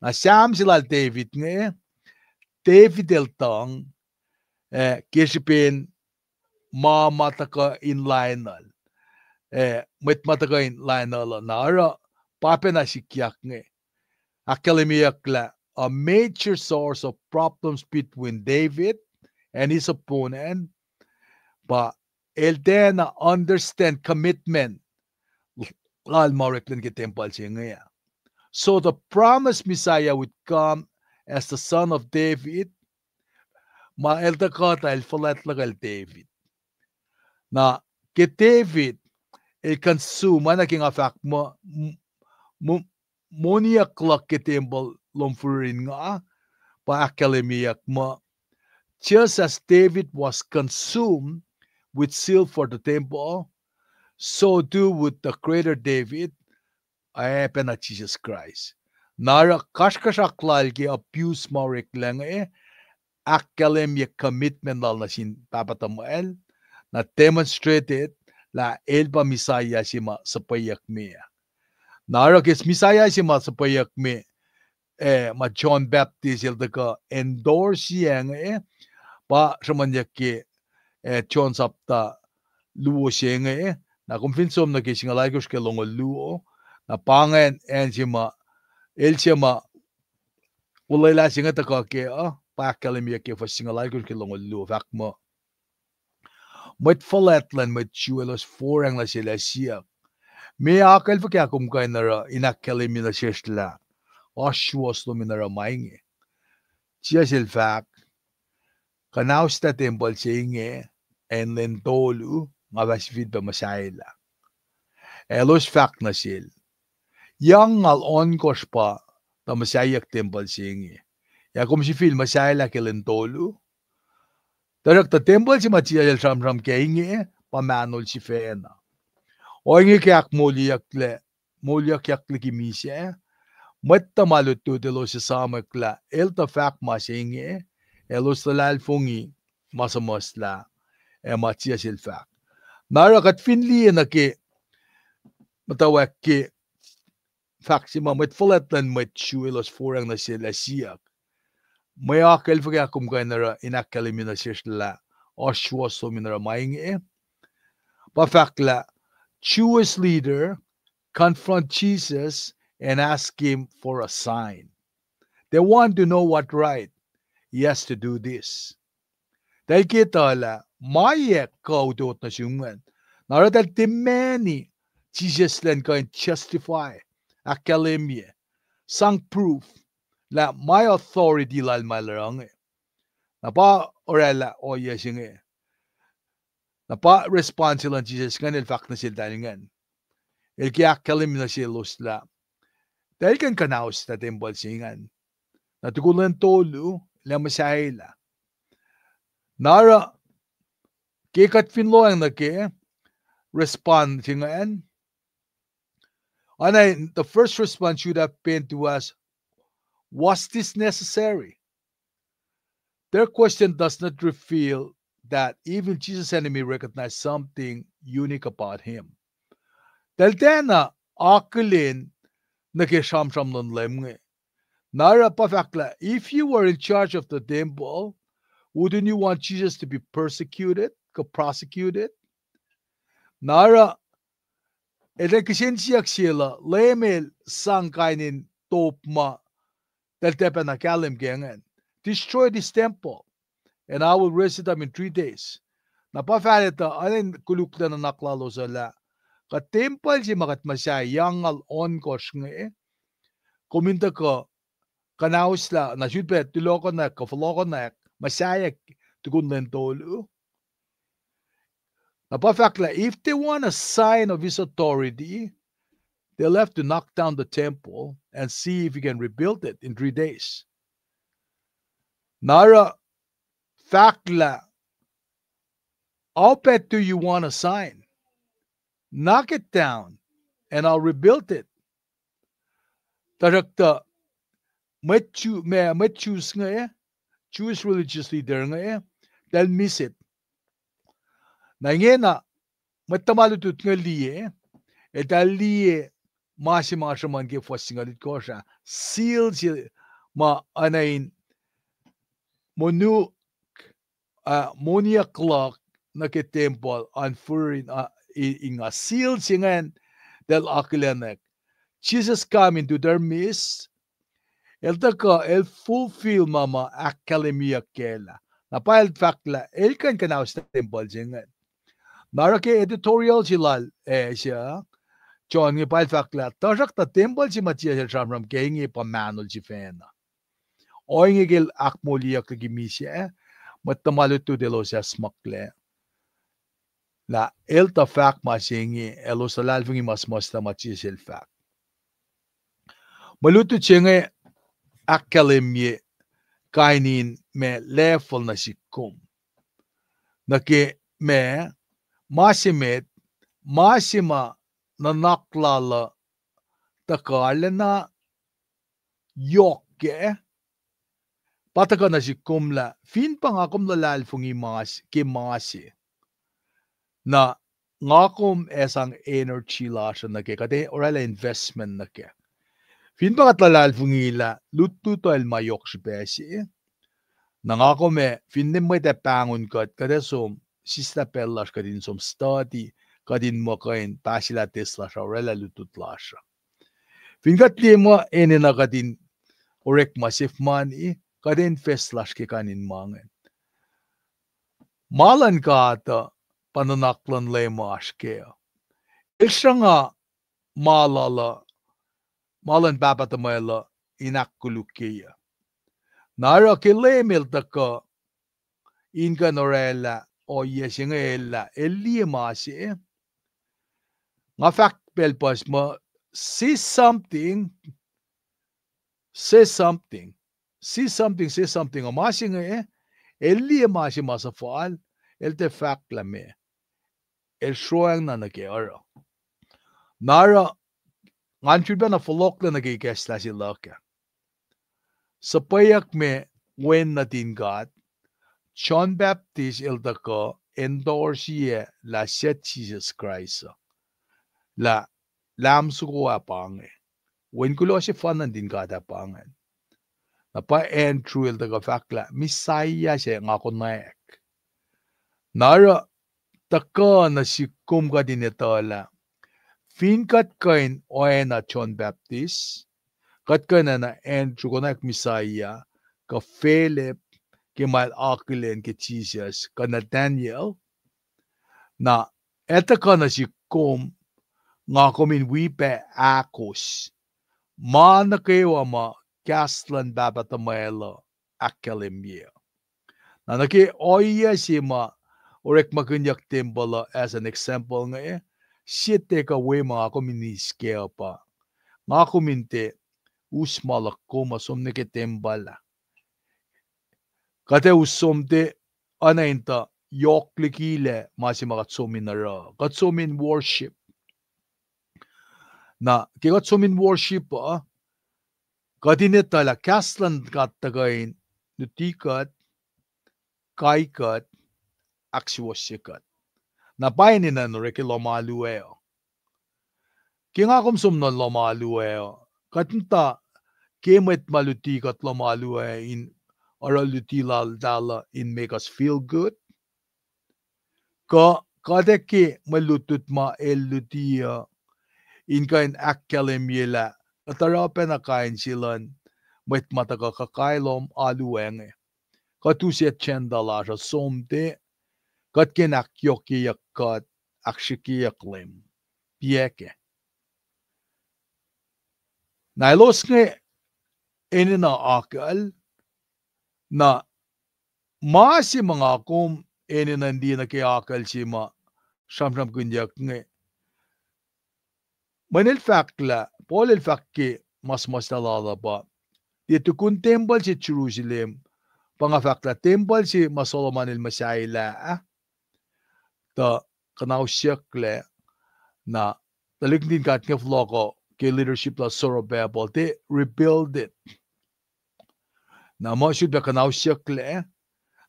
Na Sam se lal David inge, David el tuhng, eh, ke srihpen ma ma tuhkuh in lainuhl. Eh, mwet ma tuhkuh in lainuhl uh, na oruh, pa pacna sikyak inge. Ahkkahlwemyeyuck lah a major source of problems between David and his opponent, pa el tiacna understand commitment lal ma oreklac ke tempuhl se inge ah. So the promised Messiah would come as the son of David, ma el tuhkuh tuh el fuhlwact luhkel David. Na ke David el consume, oacna ke nga fahk muh, m-, m-, moniyuck luhk ke tempuhl lom furin nga, pa ahkkahlwemyeyuck muh, just as David was consumed with zeal for the temple, so too would the greater David, oacpacna Jisus Kraist. Na oruh kasrkuhsrak lal ke abuse ma oreklac inge, ahkkahlwemye commitment lal nuh sin Pahpah tuhmwacl, na demonstrated lah el pa Messiah se ma suhpweyuckme. Na oruh ke Messiah se ma suhpweyuckme, eh, ma John Baptist el tuhkuh endorse inge, pa sruhmuhnyuck ke, eh, John sapta luo se inge, na kom fin som nuh ke singucul alkosr ke longoul luo, na pa ingacn acn se ma, el se ma, olwelah se inge tuhkuh ke uh, pa ahkkahlwemyeyuck ke fuhs singucul alkosr ke longoul luo, fahk muh, mwet fuhlwact luhn mwet Jew elos forang nuh sel ac siyuck, meac akucl fuhkah kom kuh in oruh in ahkkahlwemye nuh sesr lah oasr suwohs lom in oruh ma inge? Jisus el fahk, kuhnahoslah tempuhl se inge, ac in lwen tolu nga fah sifilpac muhsahelah. Elos fahk nuh sel, yac angngaul ohnkohsr pa tuh muhsahiyuck tempuhl se inge, ac kom sifil muhsahelah ke lwen tolu? Tuhsruhktuh tempuhl se ma Jisus el sramsram kac inge pa mahnol sifacna. Ohinge ke ahkmoulyeyucklac, moulyuckyak liki misac, mwet tuhma lutlut elos esamwack lah el tuh fahk ma se inge, elos luhlahlfongi ma suhmuhslah, ac ma Jisus el fahk. Na oruh kuht fin liye nuh ke, muhtwacwacack ke fahk se ma mwet fuhlwact luhn mwet Jew elos forang nuh sel ac siyuck, meac akucl fuhkah kom kuh in oruh in ahkkahlwemye nuh sesr lah oasr suwohs lom in oruh ma inge? Pa fahk lah Jewish leader confront Jesus and ask him for a sign. They want to know what right he has to do this. Eltahl ke etuh lah ma ac kuh utut nuh sum ingacn. Na oruh eltahl tiac mani Jisus elan kuh in justify, ahkkahlwemye, sang proof lah ma authority lal ma el oruh inge. Na pa orwaclah ohiyac se inge. Na pa response luhn Jisus ingacn, el fahk nuh seltahl ingacn. El ke ahkkahlwemye nuh selos lah eltahl kuh in kuhnahoslah tempuhl se ingacn, na tukun lwen tolu el ac muhsahelah. Na oruh ke kuht fin lohacng nuh ke response se ingacn, oacna, the first response should have been to ask, was this necessary? Their question does not reveal that even Jesus' enemy recognized something unique about him. Eltahl tiacna akihlen nuh ke sramsram luhn Leum inge. Na oruh pa fahk lah, if you were in charge of the temple, wouldn't you want Jesus to be persecuted, kuh prosecuted? Na oruh eltahl kihsen siyuck sel uh, Leum el sang kain in top ma eltahl tiac pacna kahlwem ke ingacn, destroy this temple, and I will raise it up in three days. Na pa fahk lah tuh, oacna in koluklac nuhnak lalos uh lah, kuht tempuhl se ma kuht muhsahi yac angngaul ohnkohsr inge, kom in tuhkuh kuhnahoslah, na sifilpac tulohkohnack kuh fohlohkohnack, muhsaheack tukun lwen tolu. Na pa fahk lah, if they want a sign of his authority, they'll have to knock down the temple and see if he can rebuild it in three days. Na oruh fahk lah, how bad do you want a sign? Knock it down and I'll rebuild it. Tuhsruhktuh mwet Jew, ma, mwet Jews inge, Jewish religious leader inge, eltahl miss it. Na ingena, mwet tuhma lutlut inge liye, eltahl liye ma se ma sruhmuhn ke fuhs singucul itkohsr ah, seal se ma oacna in monuk, uh, moniyuck luhk nuh ke tempuhl an fihrihr in, uh, in, in nga seal se ingacn, eltahl akihlenak. Jesus come into their midst, el tuhkuh, el fulfill ma ma ahkkahlwemyeyuck kac lah. Na pa el fahk lah el kuh in kuhnauslah tempuhl se ingacn. Na oruh ke editorial se lal, eh, se, John inge pa el fahk lah, tuhsruhktuh tempuhl se ma Jisus el sramsram ke inge pa mahnol sifacna. Ohinge ke el ahkmoulyeiyuck liki misac, mwet tuhma lutlut elos acsmaklac. Lah el tuh fahk ma se inge, elos luhlahlfongi ma suhmuhslah ma Jisus el fahk. Mwe lutlut se inge ahkkahlwemye kain in ma level nuh sihk kom. Nuh ke ma, ma se met, ma se ma nuhnak lal uh tuhkuh arulacna yohk kac, pa tuhkuh nuh sihk kom lah fin pa nga kom luhlahlfongi ma s-, ke ma se, na nga kom ac sang energy lasr uh nuh kac, kuht ac oraclah investment nuh kac. Fin pa kuht luhlahlfongi lah lutlut uh el ma yohk srihpac se, na nga kom ac, finne mwet ac pahngon kuht, kuht ac som sislah pacl lasr kuht in som study, kuht in muh kuh in pahsilah test lasr uh, oraclah lutlut lasr uh. Fin kuht liye muh enenuh kuht in orekma sef mani, kuht ac invest lasr ke kain in ma ingacn. Ma luhn God uh pa nuhnak luhn Leum oasr kac. El sruhnga ma lal uh, ma luhn pahpah tuhmwacl uh in ahkkolukyeyuc. Na oruh ke Leum el tuhkuh in kuh in oraclah ohiyac se inge, el lah el liye ma se, nga fahk pacl puhs muh, say something, say something, say something, say something, ma se inge, el liye ma se ma suhfal, el tiac fahk lah meac, el sroacng na nuh ke oruh. Na oruh, ngan sifilpacna fohlohklac nuh ke ikacslah se luhk ah. Suhpweyuck me wen nuhtin God, John Baptist el tuhkuh endorse-iyac lah suc Jisus Kraist uh, lah Lamb soko ah pa inge, Wen kuloh sefanna nuhtin God ah pa ingacn. Na pa Andrew el tuhkuh fahk lah Messiah se nga konwacack. Na oruh tuhkuh nuh sihk kom kuht in etuh lah fin kuht kuh in oacna John Baptist, kuht kuh in oacna Andrew, konwacack Messiah, kuh Philip, ke ma el akihlen ke Jisus, kuh Nathaniel, na ac tuhkuh nuh sihk kom, nga kom in wi pac ahkos ma nuh kwewa ma kahs luhn Pahpah tuhmwacl uh ahkkahlwemye. Na nuh ke ohiyac se ma orekmakihnyuck tempuhl uh as an example inge, sie tiac kuh we ma nga kom in eis kac uh pa nga kom in tiac us ma luhk kom uh som nuh ke tempuhl ah. Kuht ac us som tiac oacna in tuh yohk likilac ma se ma kuht som in oruh. Kuht som in worship. Na ke kuht som in worship uh, kuht in etuh lah kahs luhn God tuhkuh in luti kuht, kai kuht, ahksuwohsye kuht. Na pa enenuh in orek ke lohm alu ac uh. Ke nga kom som nuh lohm alu ac uh, kuht muhta ke mwet ma luti kuht lohm alu ac in oruh luti laltahl uh in make us feel good? Kuh kuht ac ke mwe lutlut ma el luti uh in kuh in ahkkahlwemye lah kuht oruh pacna kain se luhn mwet ma tuhkuh kuh kai lohm alu ac inge? Kuht use agenda lasr uh som tiac, kuht ke in ahkyohkyeyuck kuht, ahksrihkyeyuck Leum. Piac kac. Na elos inge enenuh akucl, na ma se ma nga kom enenuh in liye nuh ke akucl se ma sramsramkihnyuck inge, mweyen el fahk lah, Paul el fahk ke ma suhmuhslah lal uh pa, tiac tukun tempuhl se Jerusalem, pa nga fahk lah tempuhl se ma Solomon el muhsahelah ah, tuh kuhnahosyucklac, na tuhlihk nuhtin God inge fohlohk uh ke leadership lal Zerubbabel, they rebuild it. Na muh sulpac kuhnahosyucklac,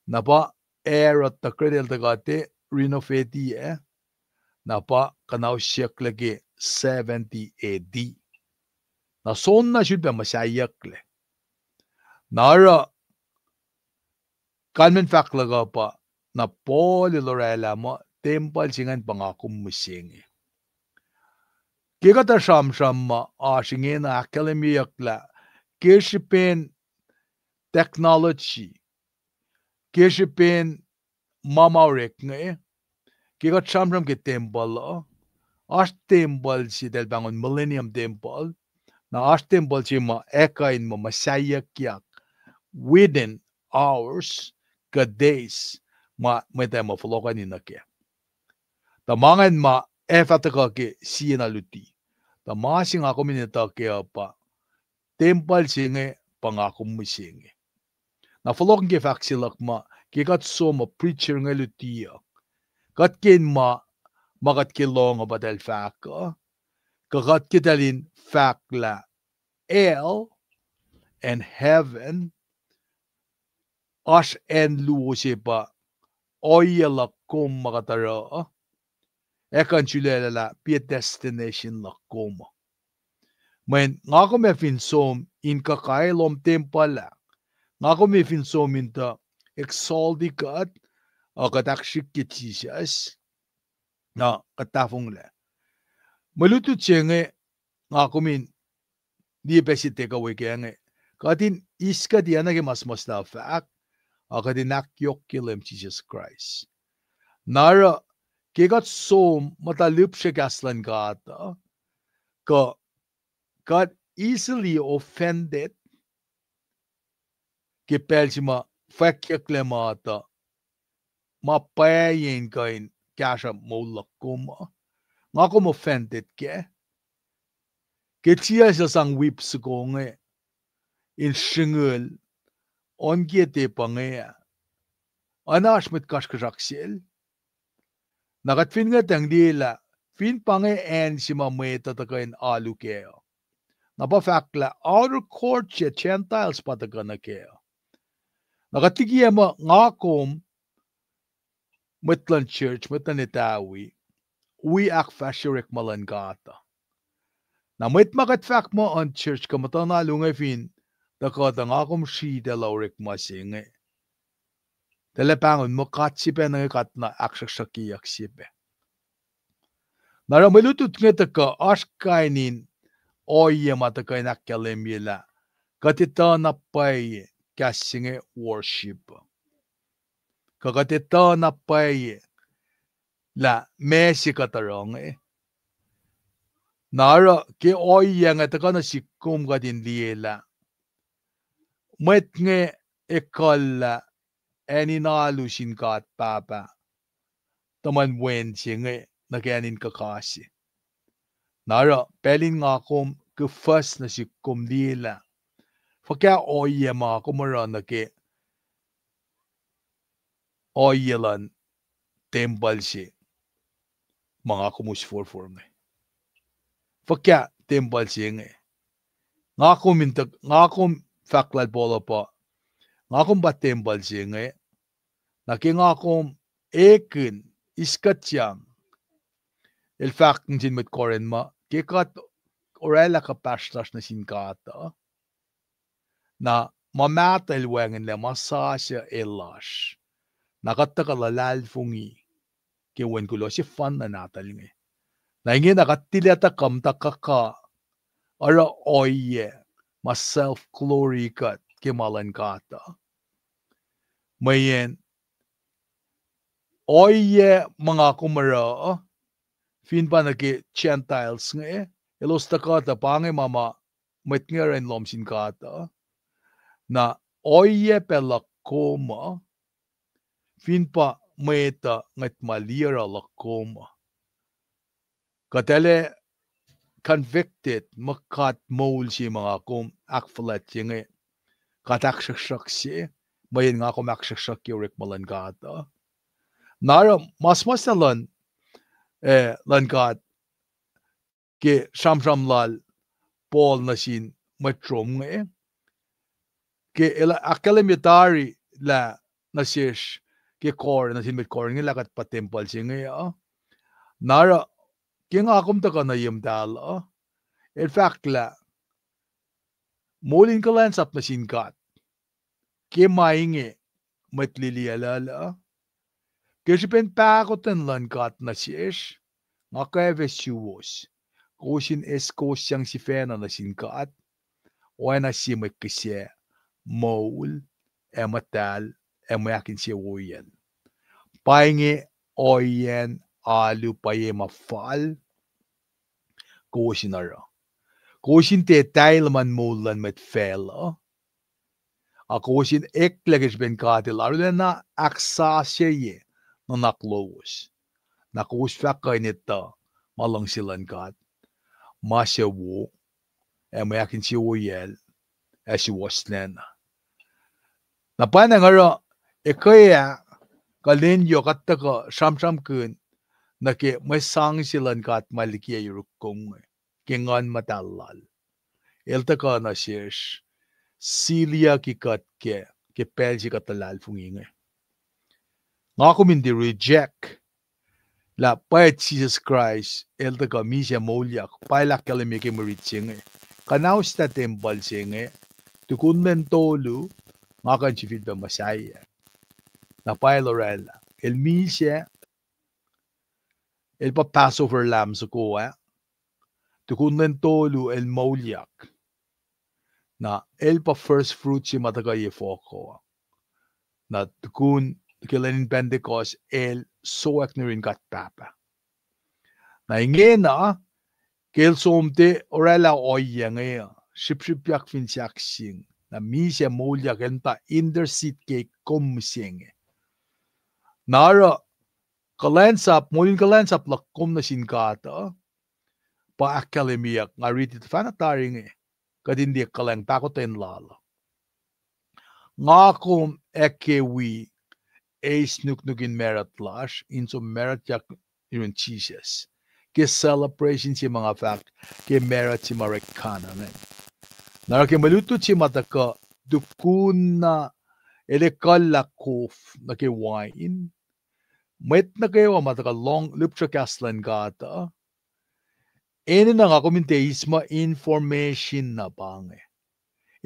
na pa Herod the Great el tuhkuh tiac renovate-i ah, na pa kuhnahosyucklac ke seventy A D. Na soenna sulpac muhsahiyucklac. Na oruh kalmacn fahk luhk uh pa, Na Paul el orwaclah muh tempuhl se ingacn pa nga kom mihsenge. Ke kuht sramsram ma oasr ingena ahkkahlwemyeyuck lah ke srihpen technology, ke srihpen ma ma orek inge, ke kuht sramsram ke tempuhl uh, oasr tempuhl se eltahl pahngon Millennium Tempuhl, na oasr tempuhl se ma ekuh in muh muhsahyuckyak within hours kuh days, ma mwet ac muh fohlohkohni nuh kac. Tuh ma ingacn ma ac fah tuhkuh ke sie na luti. Tuh ma se nga kom in etuh kac uh pa tempuhl se inge pa nga kom mihsenge. Na fohlohk in ke fahk se luhk ma ke kuht som uh preacher inge luti uh, kuht ke in ma, ma kuht ke lohng uh pa eltahl fahk uh, kuh kuht ke eltahl in fahk lah hell and heaven oasr acn luo se pa ohiyac luhk kom ma kuht oruh uh, ac kuh in sulaclah lah pa destination luhk kom uh. Mweyen nga kom ac fin som in kuhkae lom tempuhl ah, nga kom ac fin som in tuh exalti kuht, uh, kuht ahksrihkye Jisus, na kuht tahfonglac. Mwe lutlut se inge nga kom in liye pac se tuhkuh we kac inge, kuht in eis kuht tiacna ke ma suhmuhslah fahk, a kuht in ahkyohkye Leum Jisus Kraist. Na oruh ke kuht som muhta lihpsre kahs luhn God uh, kuh kuht easily offended ke pacl se ma fwackyucklac ma tuh ma pwacye in kuh in kahsruh moul luhk kom uh, nga kom offended kac. Ke tiac sel sang wip soko inge in sringel on kiete pa inge ah, oacna oasr mwet kasrkuhsrak sel. Na kuht fin ngwetacng liyelah, fin pa inge acn se ma mwet uh tuhkuh in alu kac uh, na pa fahk lah outer court se Gentiles pa tuhkuh nuh kac uh. Na kuht likiyac muh nga kom, mwet luhn church, mwet luhn etawi, wi ahkfahsrye orekma luhn God uh. Na mwet ma kuht fahk muh unchurch kuh muhtuhn alu inge fin tuhkuh tuh nga kom sritacl orekma se inge, tahl ac pahngon muh God se pacna inge God na ahksruhksruhkyeyuck se pac. Na oruh mwe lutlut inge tuhkuh oasr kain in ohiyac ma tuhkuh in ahkkahlwemye lah kuht etuh na pwacye kahs se inge worship, kuh kuht etuh na pwacye lah meac se kuht oruh inge. Na oruh ke ohiyac inge tuhkuh nuh sihk kom kuht in liyelah mwet inge ekuhllah acn in alu sin God Pahpah, tuhmwacn Wen se inge nuh ke acn in kuhkase. Na oruh pacl in nga kom ke fuhs nuh sihk kom liyelah fuhkah ohiyac ma kom oruh nuh ke ohiyac luhn tempuhl se ma nga kom us forfor inge. Fuhkah tempuhl se inge? Nga kom in tuh, nga kom, fahk lal Paul uh pa, nga kom pa tempuhl se inge. Na ke nga kom ekihn, eis kuhtyang, el fahk nuh sin mwet Corinth ma ke kuht orwaclah kuhpahsr lasr nuh sin God uh, na ma mahtuh el wacngihnlac, ma sasuc el lasr. Na kuht tuhkuh luhlahlfongi ke Wen kuloh sefanna nahtuhl inge. Na ingena kuht tilac tuhkuh muhta kuhka oruh ohiyac ma self-glory kuht ke ma luhn God uh. Mweyen ohiyac ma nga kom oruh, fin pa nuh ke Gentiles inge, elos tuhkuh tuh pa inge ma ma mwet inge oruh in lohm sin God uh. Na ohiyac pac luhk kom uh, fin pa mwet uh ngwet ma liye oruh luhk kom uh, kuht ac convicted muh God moul se ma nga kom ahkfuhlwactye inge, God ahksruhksruhk se, mweyen nga kom ahksruhksruhkye orekma luhn God uh. Na oruh ma suhmuhslah luhn, eh, luhn God ke sramsram lal Paul nuh sin mwet Rome inge, ke el ahkkahlwemye tari lah nuh sesr ke Corinth, nuh sin mwet Corinth inge lah kuht pa tempuhl se inge uh. Na oruh ke nga kom tuhkuh nuh ye muhtahl uh, el fahk lah moul in kuhlwacnsap nuh sin God ke ma inge mwet lili aluhluh uh, Ke srihpen pahkotwen luhn God nuh sesr, nga kwacfe suwos, kowos in eis kowos sang sifacna nuh sin God, oacna sie mwet kihsac, moul, ac muhtahl, ac mwe ahkinsewowoyacl. Pa inge ohiyacn alu pwacye ma fal kowos in oruh. Kowos in tiac tahl luhman moul luhn mwet facluh, a kowos in eklac ke srihpen God El arulacna ahksasucye nuhnak lowos. Na kowos fah kuh in etuh ma luhngse luhn God, ma suc wo, ac mwe ahkinsewowoyacl, ac suwohslacna. Na pwacnwacng oruh, ekuh ah, kuh lwen yohk kuht tuhkuh sramsramkihn nuh ke mwe sang se luhn God ma likiyac yuruk kom inge, ke Nguhn Muhtahl Lal. El tuhkuh nuh sesr, siliyucki kuht ke, ke pacl se kuht luhlahlfongi inge. Nga kom in tiac reject lah pwacye Jisus Kraist El tuhkuh misac moulyak, pa El ahkkahlwemye ke mwe rit se inge. Kuhnauslah tempuhl se inge, tukun lwen tolu, nga kuh in sifilpac muhsaheack. Na pa El oraclah, El misac, El pa Passover lamb soko ah, tukun lwen tolu El moulyak. Na El pa first fruit se ma tuhkuh ye fohko. Na tukun ke lwen in Pentecost El sowack nuh yurin God Pahpah. Na ingena, ke El som tiac oraclah ohiyac inge uh, srihpsrihpyak fin sahkseng, na misac moulyak El muhta intercede ke kom mihsenge. Na oruh, kuhlwacnsap, moul in kuhlwacnsap luhk kom nuh sin God uh, pa ahkkahlwemyeyuck, nga riti tuhfahna tari inge, kuht in liye kuhlwacng pahkotwen Lal uh. Nga kom ac ke wi eis nuknuk in macruht lasr, in som macruhtyak yurin Jisus. Ke celebration se ma nga fahk, ke macruht se ma orek kac ingacn. Na oruh ke mwe lutlut se ma tuhkuh, tukun na El ekuhllah kof nuh ke wain, mwet nuh kwewa ma tuhkuh lohng lihpsruh kahs luhn God uh, enenuh nga kom in tiac eis muh information na pa inge.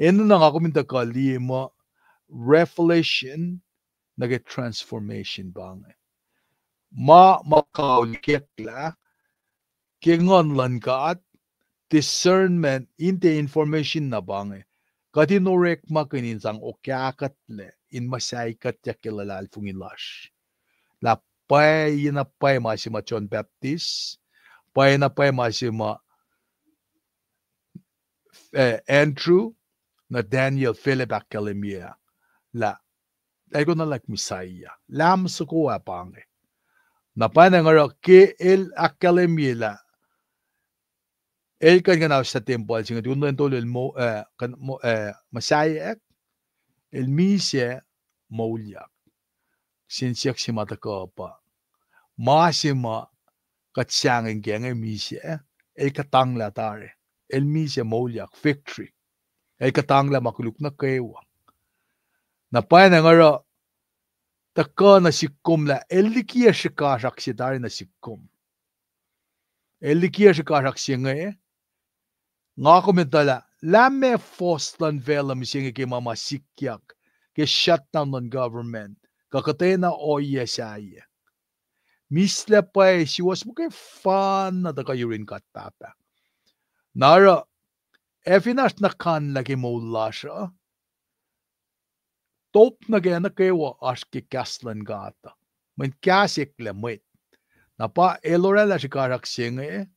Enenuh nga kom in tuhkuh liye muh revelation nuh ke transformation pa inge. Ma, ma kaul ikacklah ke Nguhn luhn God, discernment, in tiac information na pa inge. Kuht in orekmakihn in sang okahkuhtlac in muhsahi kuhtyak ke luhlahlfongi lasr. Lah pwacye na pwacye ma se ma John Baptist, pwacye na pwacye ma se ma, eh, Andrew, Nathaniel, Philip ahkkahlwemye lah, lah konalak Messiah, lam soko ah pa inge. Na pwacnwacng oruh ke El ahkkahlwemye lah El kuh in kuhnauslah tempuhl se inge, tukun lwen tolu El mo-, eh, kuh-, mo-, eh, muhsaheack, El misac moulyak. Siyuck se ma tuhkuh pa, ma se ma kuht sahngweng kac inge misac, El kuhtanglah tari. El misac moulyak, victory. El kuhtanglah ma koluk nuh kwewa. Na pwacnwacng oruh, tuhkuh nuh sihk kom lah El likiyac srihkasrak se tari nuh sihk kom. El likiyac srihkasrak se inge, nga kom etuh lah, lah meac fohs luhn facluh mihsenge ke ma ma sikyak, ke shutdown luhn government, kuh kuhtwena ohiyac sahyac. Mislac pwacye suwohs muhkwena tuhkuh yurin God Pahpah. Na oruh, ac fin oasr na kanlah ke moul lasr uh, top nuh ke, nuh kwewa oasr ke kahs luhn God uh. Mweyen kahs eklac mwet. Na pa El oraclah srihkasrak se inge,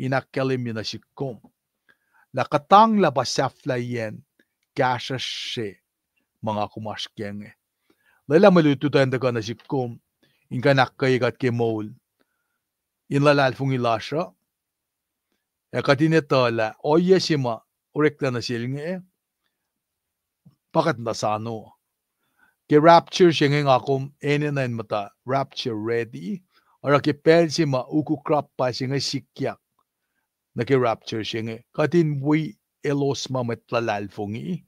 in ahkkahlwemye nuh sihk kom lah kuhtanglah pa sahflahiyacn kahsruhsr se ma nga kom oasr kac inge. Lwelah mwe lutlut uh in tuhkuh nuh sihk kom, in kuh in ahkkweye kuht ke moul in luhlahlfongi lasr uh, ac kuht in etuh lah ohiyac se ma oreklac nuh sel inge, pa kuht muhta sano. Ke rapture se inge nga kom enenuh in muhta rapture ready, oruh ke pacl se ma uku krap pa se inge sikyak nuh ke rapture se inge, kuht in wi elos ma mwet luhlahlfongi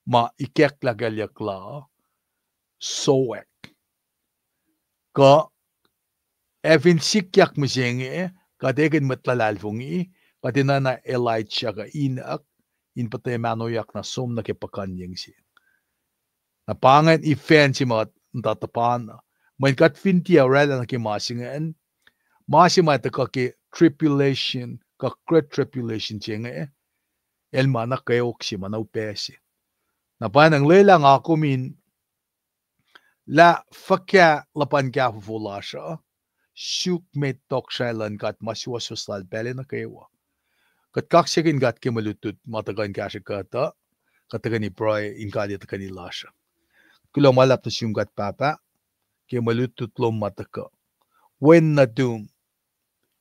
ma ikacklah kalyuck la, sowack. Kuh ac fin sikyak mihsenge, kuht ekihn mwet luhlahlfongi, kuht enenuh Elijah kuh Enoch, in puhta mahnoyak na som nuh ke puhkuhnyeng se. Na pa ingacn event se ma muhta tuhpan uh, Mweyen kuht fin tiac oraclah nuh ke ma se ingacn, ma se ma tuhkuh ke tribulation, kuh great tribulation se inge, el ma na kweok se, ma na upac se. Na pa nga lwelah nga kom in lah fuhkah luhpan kahfofo lasr uh suk met tohkohsrahi luhn God ma suwohswohs lal pacl nuh kwewa. Kuht kaksakihn God ke mwe lutlut ma tuhkuh in kahsrwe kuht uh, kuht tuhkweni pruhe in kalye tuhkweni lasr uh. Kuloh ma luhlahp nuh sum God Pahpah, ke mwe lutlut lom ma tuhkuh. Wen nuhtum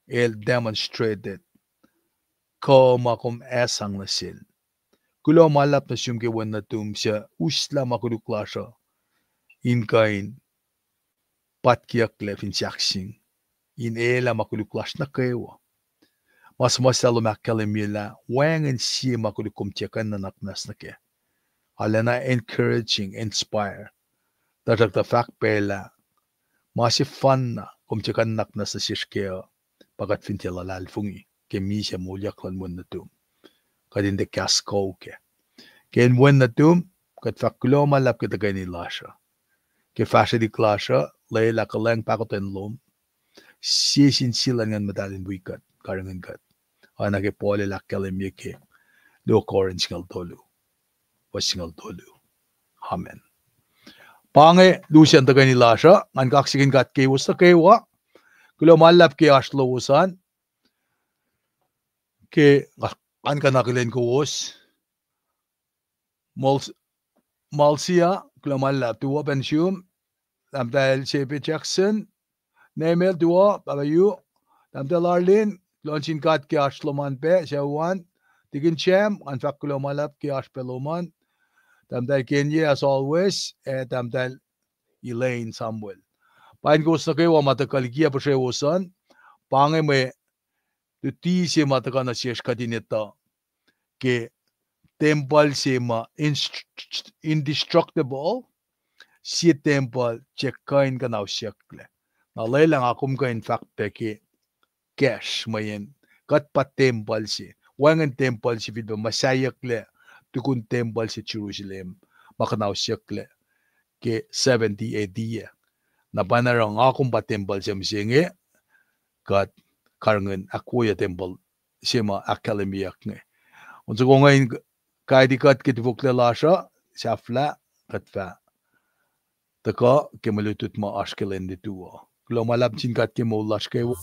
el demonstrated kuh ma kom sang nuh sel. Kuloh ma luhlahp nuh sum ke wen nuhtum suc uslah ma koluk lasr uh in kuh in patkiyucklac fin sahkseng, in elah ma koluk lasr nuh kwewa. Ma suhmuhslah lom ahkkahlwemye lah wacngihn sie ma koluk kom tiac kuh in nuhnak muhnahs nuh kac. Arulacna encouraging, inspire. Tuhsruhktuh fahk pac lah ma sefanna kom tiac kuh in nuhnak muhnahs nuh sesr kac uh, pa kuht fin tiac luhlahlfongi ke misac moulyak luhn wen nuhtum, kuht in tiac kahs kuh kac. Ke wen nuhtum, kuht fahk kuloh ma luhlahp ke tuhkweni lasr uh. Ke fahsrwelihk lasr uh, lwelah kuhlwacng pahkotwen lom, sie sin sie luhn Nguhn Muhtahl in wi kuht, karihngihn kuht. Oacna ke Paul el ahkkahlwemye ke luo Corinth singucul tolu, fuhs singucul tolu. Amen. Pa inge lusen tuhkweni lasr uh, ngan kaksakihn God ke kowos nuh kwewa. Kuloh ma luhlahp ke oasr lowos an, ke ngan kuh in akihlen kowos. Mals-, Malsia, kuloh ma luhlahp, tuwo pac nuh sum. Tahmtahel Sepe Jackson, Nemel, tuwo, Pahpah Yu. Tahmtahel Arlene, kuloh nuh sin God ke oasr lom an pac sucu an. Tikin Sam, ngan fahk kuloh ma luhlahp ke oasr pac lom an. Tahmtahel Kenye, as always, ac Tahmtahel Elaine Samuel. Paing kowos nuh kwewa ma tuhkuh liki pihsrewos an. Pa inge mwe luti se ma tuhkuh nuh sesr kuht in etuh ke tempuhl se ma inst-, indestructible, sie tempuhl tiac kuh in kuhnahosyucklac. Na lwelah nga kom kuh in fahk pac ke kacsr mweyen kuht pa tempuhl se. Wacngihn tempuhl se fin pa muhsahyucklac tukun tempuhl se Jerusalem ma kuhnahosyucklac ke seventy A D ah. Na pa na oruh nga kom pa tempuhl se mihsenge, kuht karihngihn ahkwoye tempuhl se ma ahkkahlwemyeyuck inge. On soko inge in kaiti kuht ke tifoklac lasr uh, sahflah, kuht fah tuhkuh ke mwe lutlut ma oasr ke lwen lutu uh. Kuloh ma luhlahp sin God ke moul lasr kwewa.